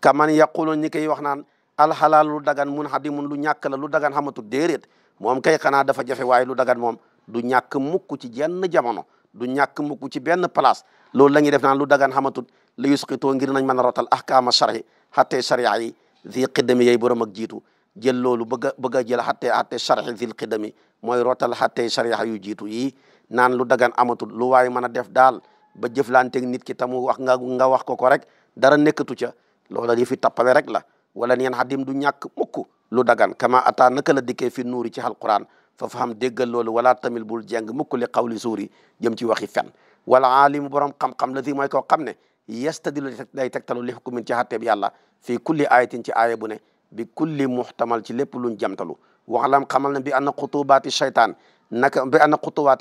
kaman yaqulun ñi koy wax naan alxalaal lu dagan mun hadimun lu ñàkk la lu dagan xamatu déeréet moom kay xanaa dafa jafe waaye lu dagan moom du ñàkk mukk ci jenn jamono du ñàkk mukk ci benn place loolu la ñuy def naan lu dagan xamatut la yusqitoo ngir nañ mën a rotal ahkaama shar'i xattee sharia yi zi qiddami yay borom ak jiitu jël loolu bëgg a jël xattee shar'i zil qiddami mooy rotal xattee sharia yu jiitu yi naan lu dagan amatul lu waaye mën a def daal ba jëflanteeg nit ki tamu wax nga wax ko rek dara nekkatu ca loola di fi tappale rek la wala neen xadim du ñàkk mukk lu dagan kama ata naka la dikkee fi nuuri ci alquran fa faham déggal loolu wala tamil bul jeng mukk li qawli suuri jëm ci waxi fen wala aalimu borom xam-xam la si mooy koo xam ne yastadilu day tegtalu li hukmin ci xatteeb yàlla fii kulli ayatin ci aaya bu ne bi kulli muhtamal ci lépp luñ jamtalu waxlam xamal na bi anna xutubaati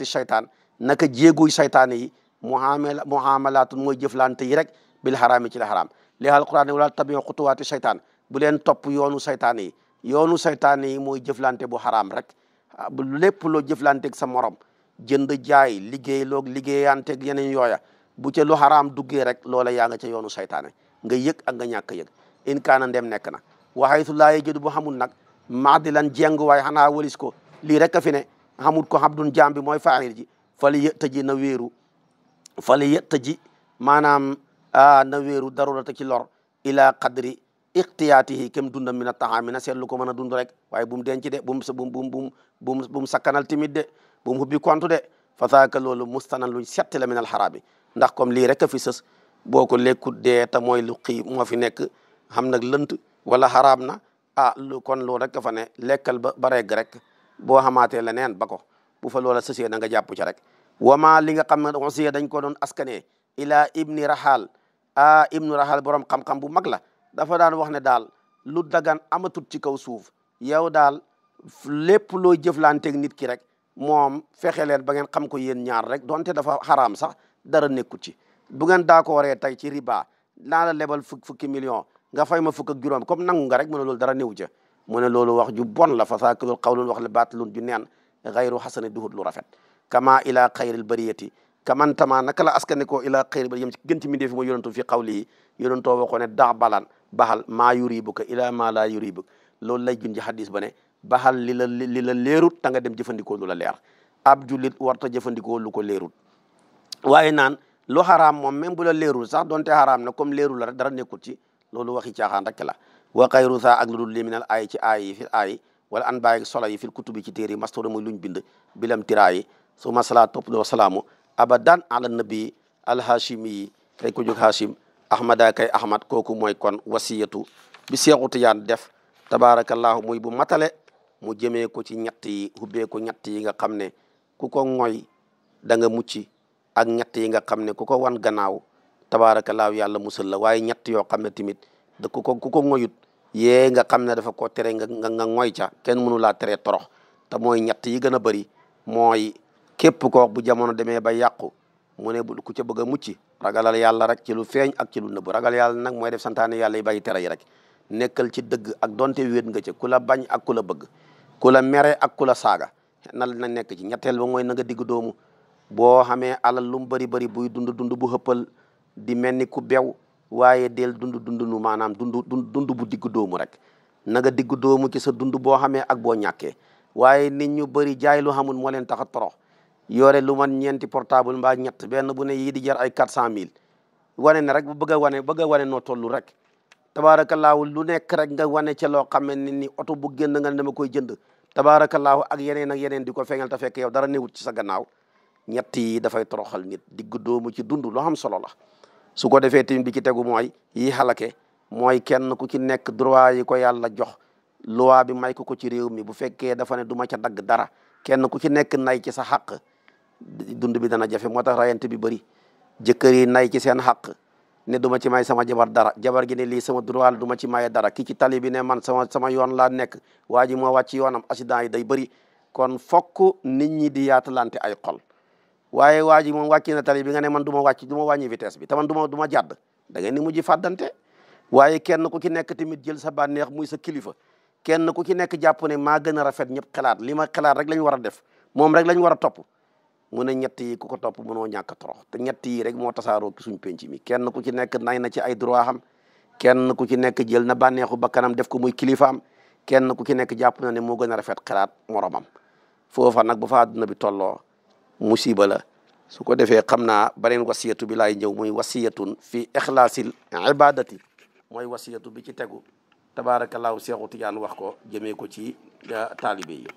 shaytaan naka jéeguy saytaan yi muhamalaatun mooy jëflante yi rek bil xaraami ci la xaraam li alquran ne wala tabiu xutuwaati shaytaan bu leen topp yoonu saytaan yi yoonu saytaan yi mooy jëflante bu xaraam rek lépp loo jëflanteeg sa morom jënd jaay liggéey loog liggéeyanteeg yeneen yooya bu ca lu xaraam duggee rek loola yaa nga ca yoonu saytaane nga yëg ak nga ñàkk a yëg in kaana ndem nekk na waxaytu laa yëjëdu bu xamul nag maadilan jeng waay xanaa walis ko lii rek a fi ne xamul ko xabdun jaam bi mooy faa'il ji fali yëttaji na wéeru fali yëttaji maanaam na wéeru darurata ci lor ila qadri iqtiyaatihi kem dundam mina taxaami na seetlu ko mën a dund rek waaye bu mu denc de bu mu sakkanal timit de bu mu hubbi compte de fa saaka loolu mustanan luñ setti la min al xaraami ndax comme lii rek a fi sës boo ko lekkut dee te mooy lu xii moo fi nekk xam nag lënt wala xaraam na lu kon loolu rek fa ne lekkal ba regg rek boo xamaatee leneen ba ko bu fa loola sësee da nga jàpp ca rek wama li nga xam ne onsiye dañ ko doon askanee ila ibni rahal ibnu rahal borom xam-xam bu mag la dafa daan wax ne daal lu dagan amatut ci kaw suuf yow daal lépp loo jëflanteeg nit ki rek moom fexe leen ba ngeen xam ko yéen ñaar rek donte dafa xaraam sax dara nekkut ci bu ngeen d'accordee tey ci riba naa la lebal fukki million nga fay ma fukk ak juróom comme nangu nga rek mu ne loolu dara néew ca mu ne loolu wax ju bon la fa saakilul qawlun wax le baatilun ju neen xayru xasani duhut lu rafet kama ila xayril bariyati kaman tama naka la askane ko ila xayri ba yëm ci gën ci mindee fi mooy yonentu fi qawlihi yonentoo waxoo ne dax balan baxal maa yuribuka ila ma la yuribuk loolu lay jun ji hadis ba ne baxal li la leerut ta nga dem jëfandikoo lu la leer ab jullit warta jëfandikoo lu ko leerut waaye naan lu xaraam moom même bu la leerul sax donte xaraam na comme leerul la rek dara nekkul ci loolu waxi caaxaan rek la wa xayru sa ak lu dul liminal ay ci aay yi fi aay wala an bàyyi solo yi fil kutubi ci téere yi mastura muy luñ bind bilam tiraayi su masala topp wa salaamu abadan ala nabi alhashimi yi kay ko jóg hashim ahmada kay ahmad kooku mooy kon wasiyatu bi Seexu Tijaan def tabarakallahu muy bu matale mu jëmee ko ci ñett yi hubbee ko ñett yi nga xam ne ku ko ngoy da nga mucc ak ñett yi nga xam ne ku ko wan gannaaw tabaarakallaahu yàlla musal la waaye ñett yoo xam ne tamit da ku ko ngoyut yee nga xam ne dafa ko tere nga ngoy ca kenn mënu laa tere torox te mooy ñett yi gën a bëri mooy képp ko bu jamono demee ba yàqu mu ne ku ca bëgg a mucc ragalal yàlla rek ci lu feeñ ak ci lu nëbb ragal yàlla nag mooy def santaane yàlla yi bàyyi tere yi rek nekkal ci dëgg ak donte wéet nga ca ku la bañ ak ku la bëgg ku la mere ak ku la saaga na nekk ci ñetteel ba mooy na nga digg doomu boo xamee alal lu mu bëri bëri buy dund bu xëppal di mel ni ku bew waaye del dund nu maanaam dund bu digg doomu rek na nga digg doomu ci sa dund boo xamee ak boo ñàkkee waaye nit ñu bëri jaay lu xamul moo leen tax a torox yore lu man ñeenti portable mbaa ñett benn bu ne yii di jar ay 400000 wane ne rek bu bëgg a wane noo tollu rek tabaarakallaahu lu nekk rek nga wane ca loo xam ne ni oto bu génn nga ne dama koy jënd tabaarakallaahu ak yeneen di ko feeñal te fekk yow dara newut ci sa gannaaw ñett yi dafay toroxal nit digg doomu ci dund loo xam solo la su ko defee tamit bi ci tegu mooy yi xalake mooy kenn ku ci nekk droit yi ko yàlla jox loi bi may ko ci réew mi bu fekkee dafa ne du ma ca dagg dara kenn ku ci nekk nay ci sa xaq dund bi dana jafe moo tax rayante bi bëri jëkkër yi nay ci seen xaq ne du ma ci may sama jabar dara jabar gi ne lii sama droit la du ma ci maye dara ki ci tali bi ne man sama yoon laa nekk waa ji moo wàcc yoonam accident yi day bëri kon fokk nit ñi di yaatalante ay xol waaye waa ji moom wàcc na tali bi nga ne man du ma wàññi vitesse bi te man du ma jàdd da ngeen ni mujj fàddante waaye kenn ku ci nekk tamit jël sa bànneex muy sa kilifa kenn ku ci nekk jàpp ne maa gën a rafet ñëpp xalaat li ma xalaat rek lañ war a def moom rek lañ war a topp mu ne ñett yi ku ko topp mënoo ñàkk a torox te ñett yi rek moo tasaaroo ci suñ penc mi kenn ku ci nekk nay na ci ay droit xam kenn ku ci nekk jël na bànneexu bakkanam def ko muy kilifaam kenn ku ci nekk jàpp na ne moo gën a rafet xalaat moromam foofa nag bu fa àdduna bi tolloo musiba la su ko defee xam naa beneen wasiyatu bi laay ñëw muy wasiyatun fi ixlaasil ibadati mooy wasiyatu bi ci tegu tabaarakallaahu Seexu Tijaan wax ko jëmee ko ci taalibe yi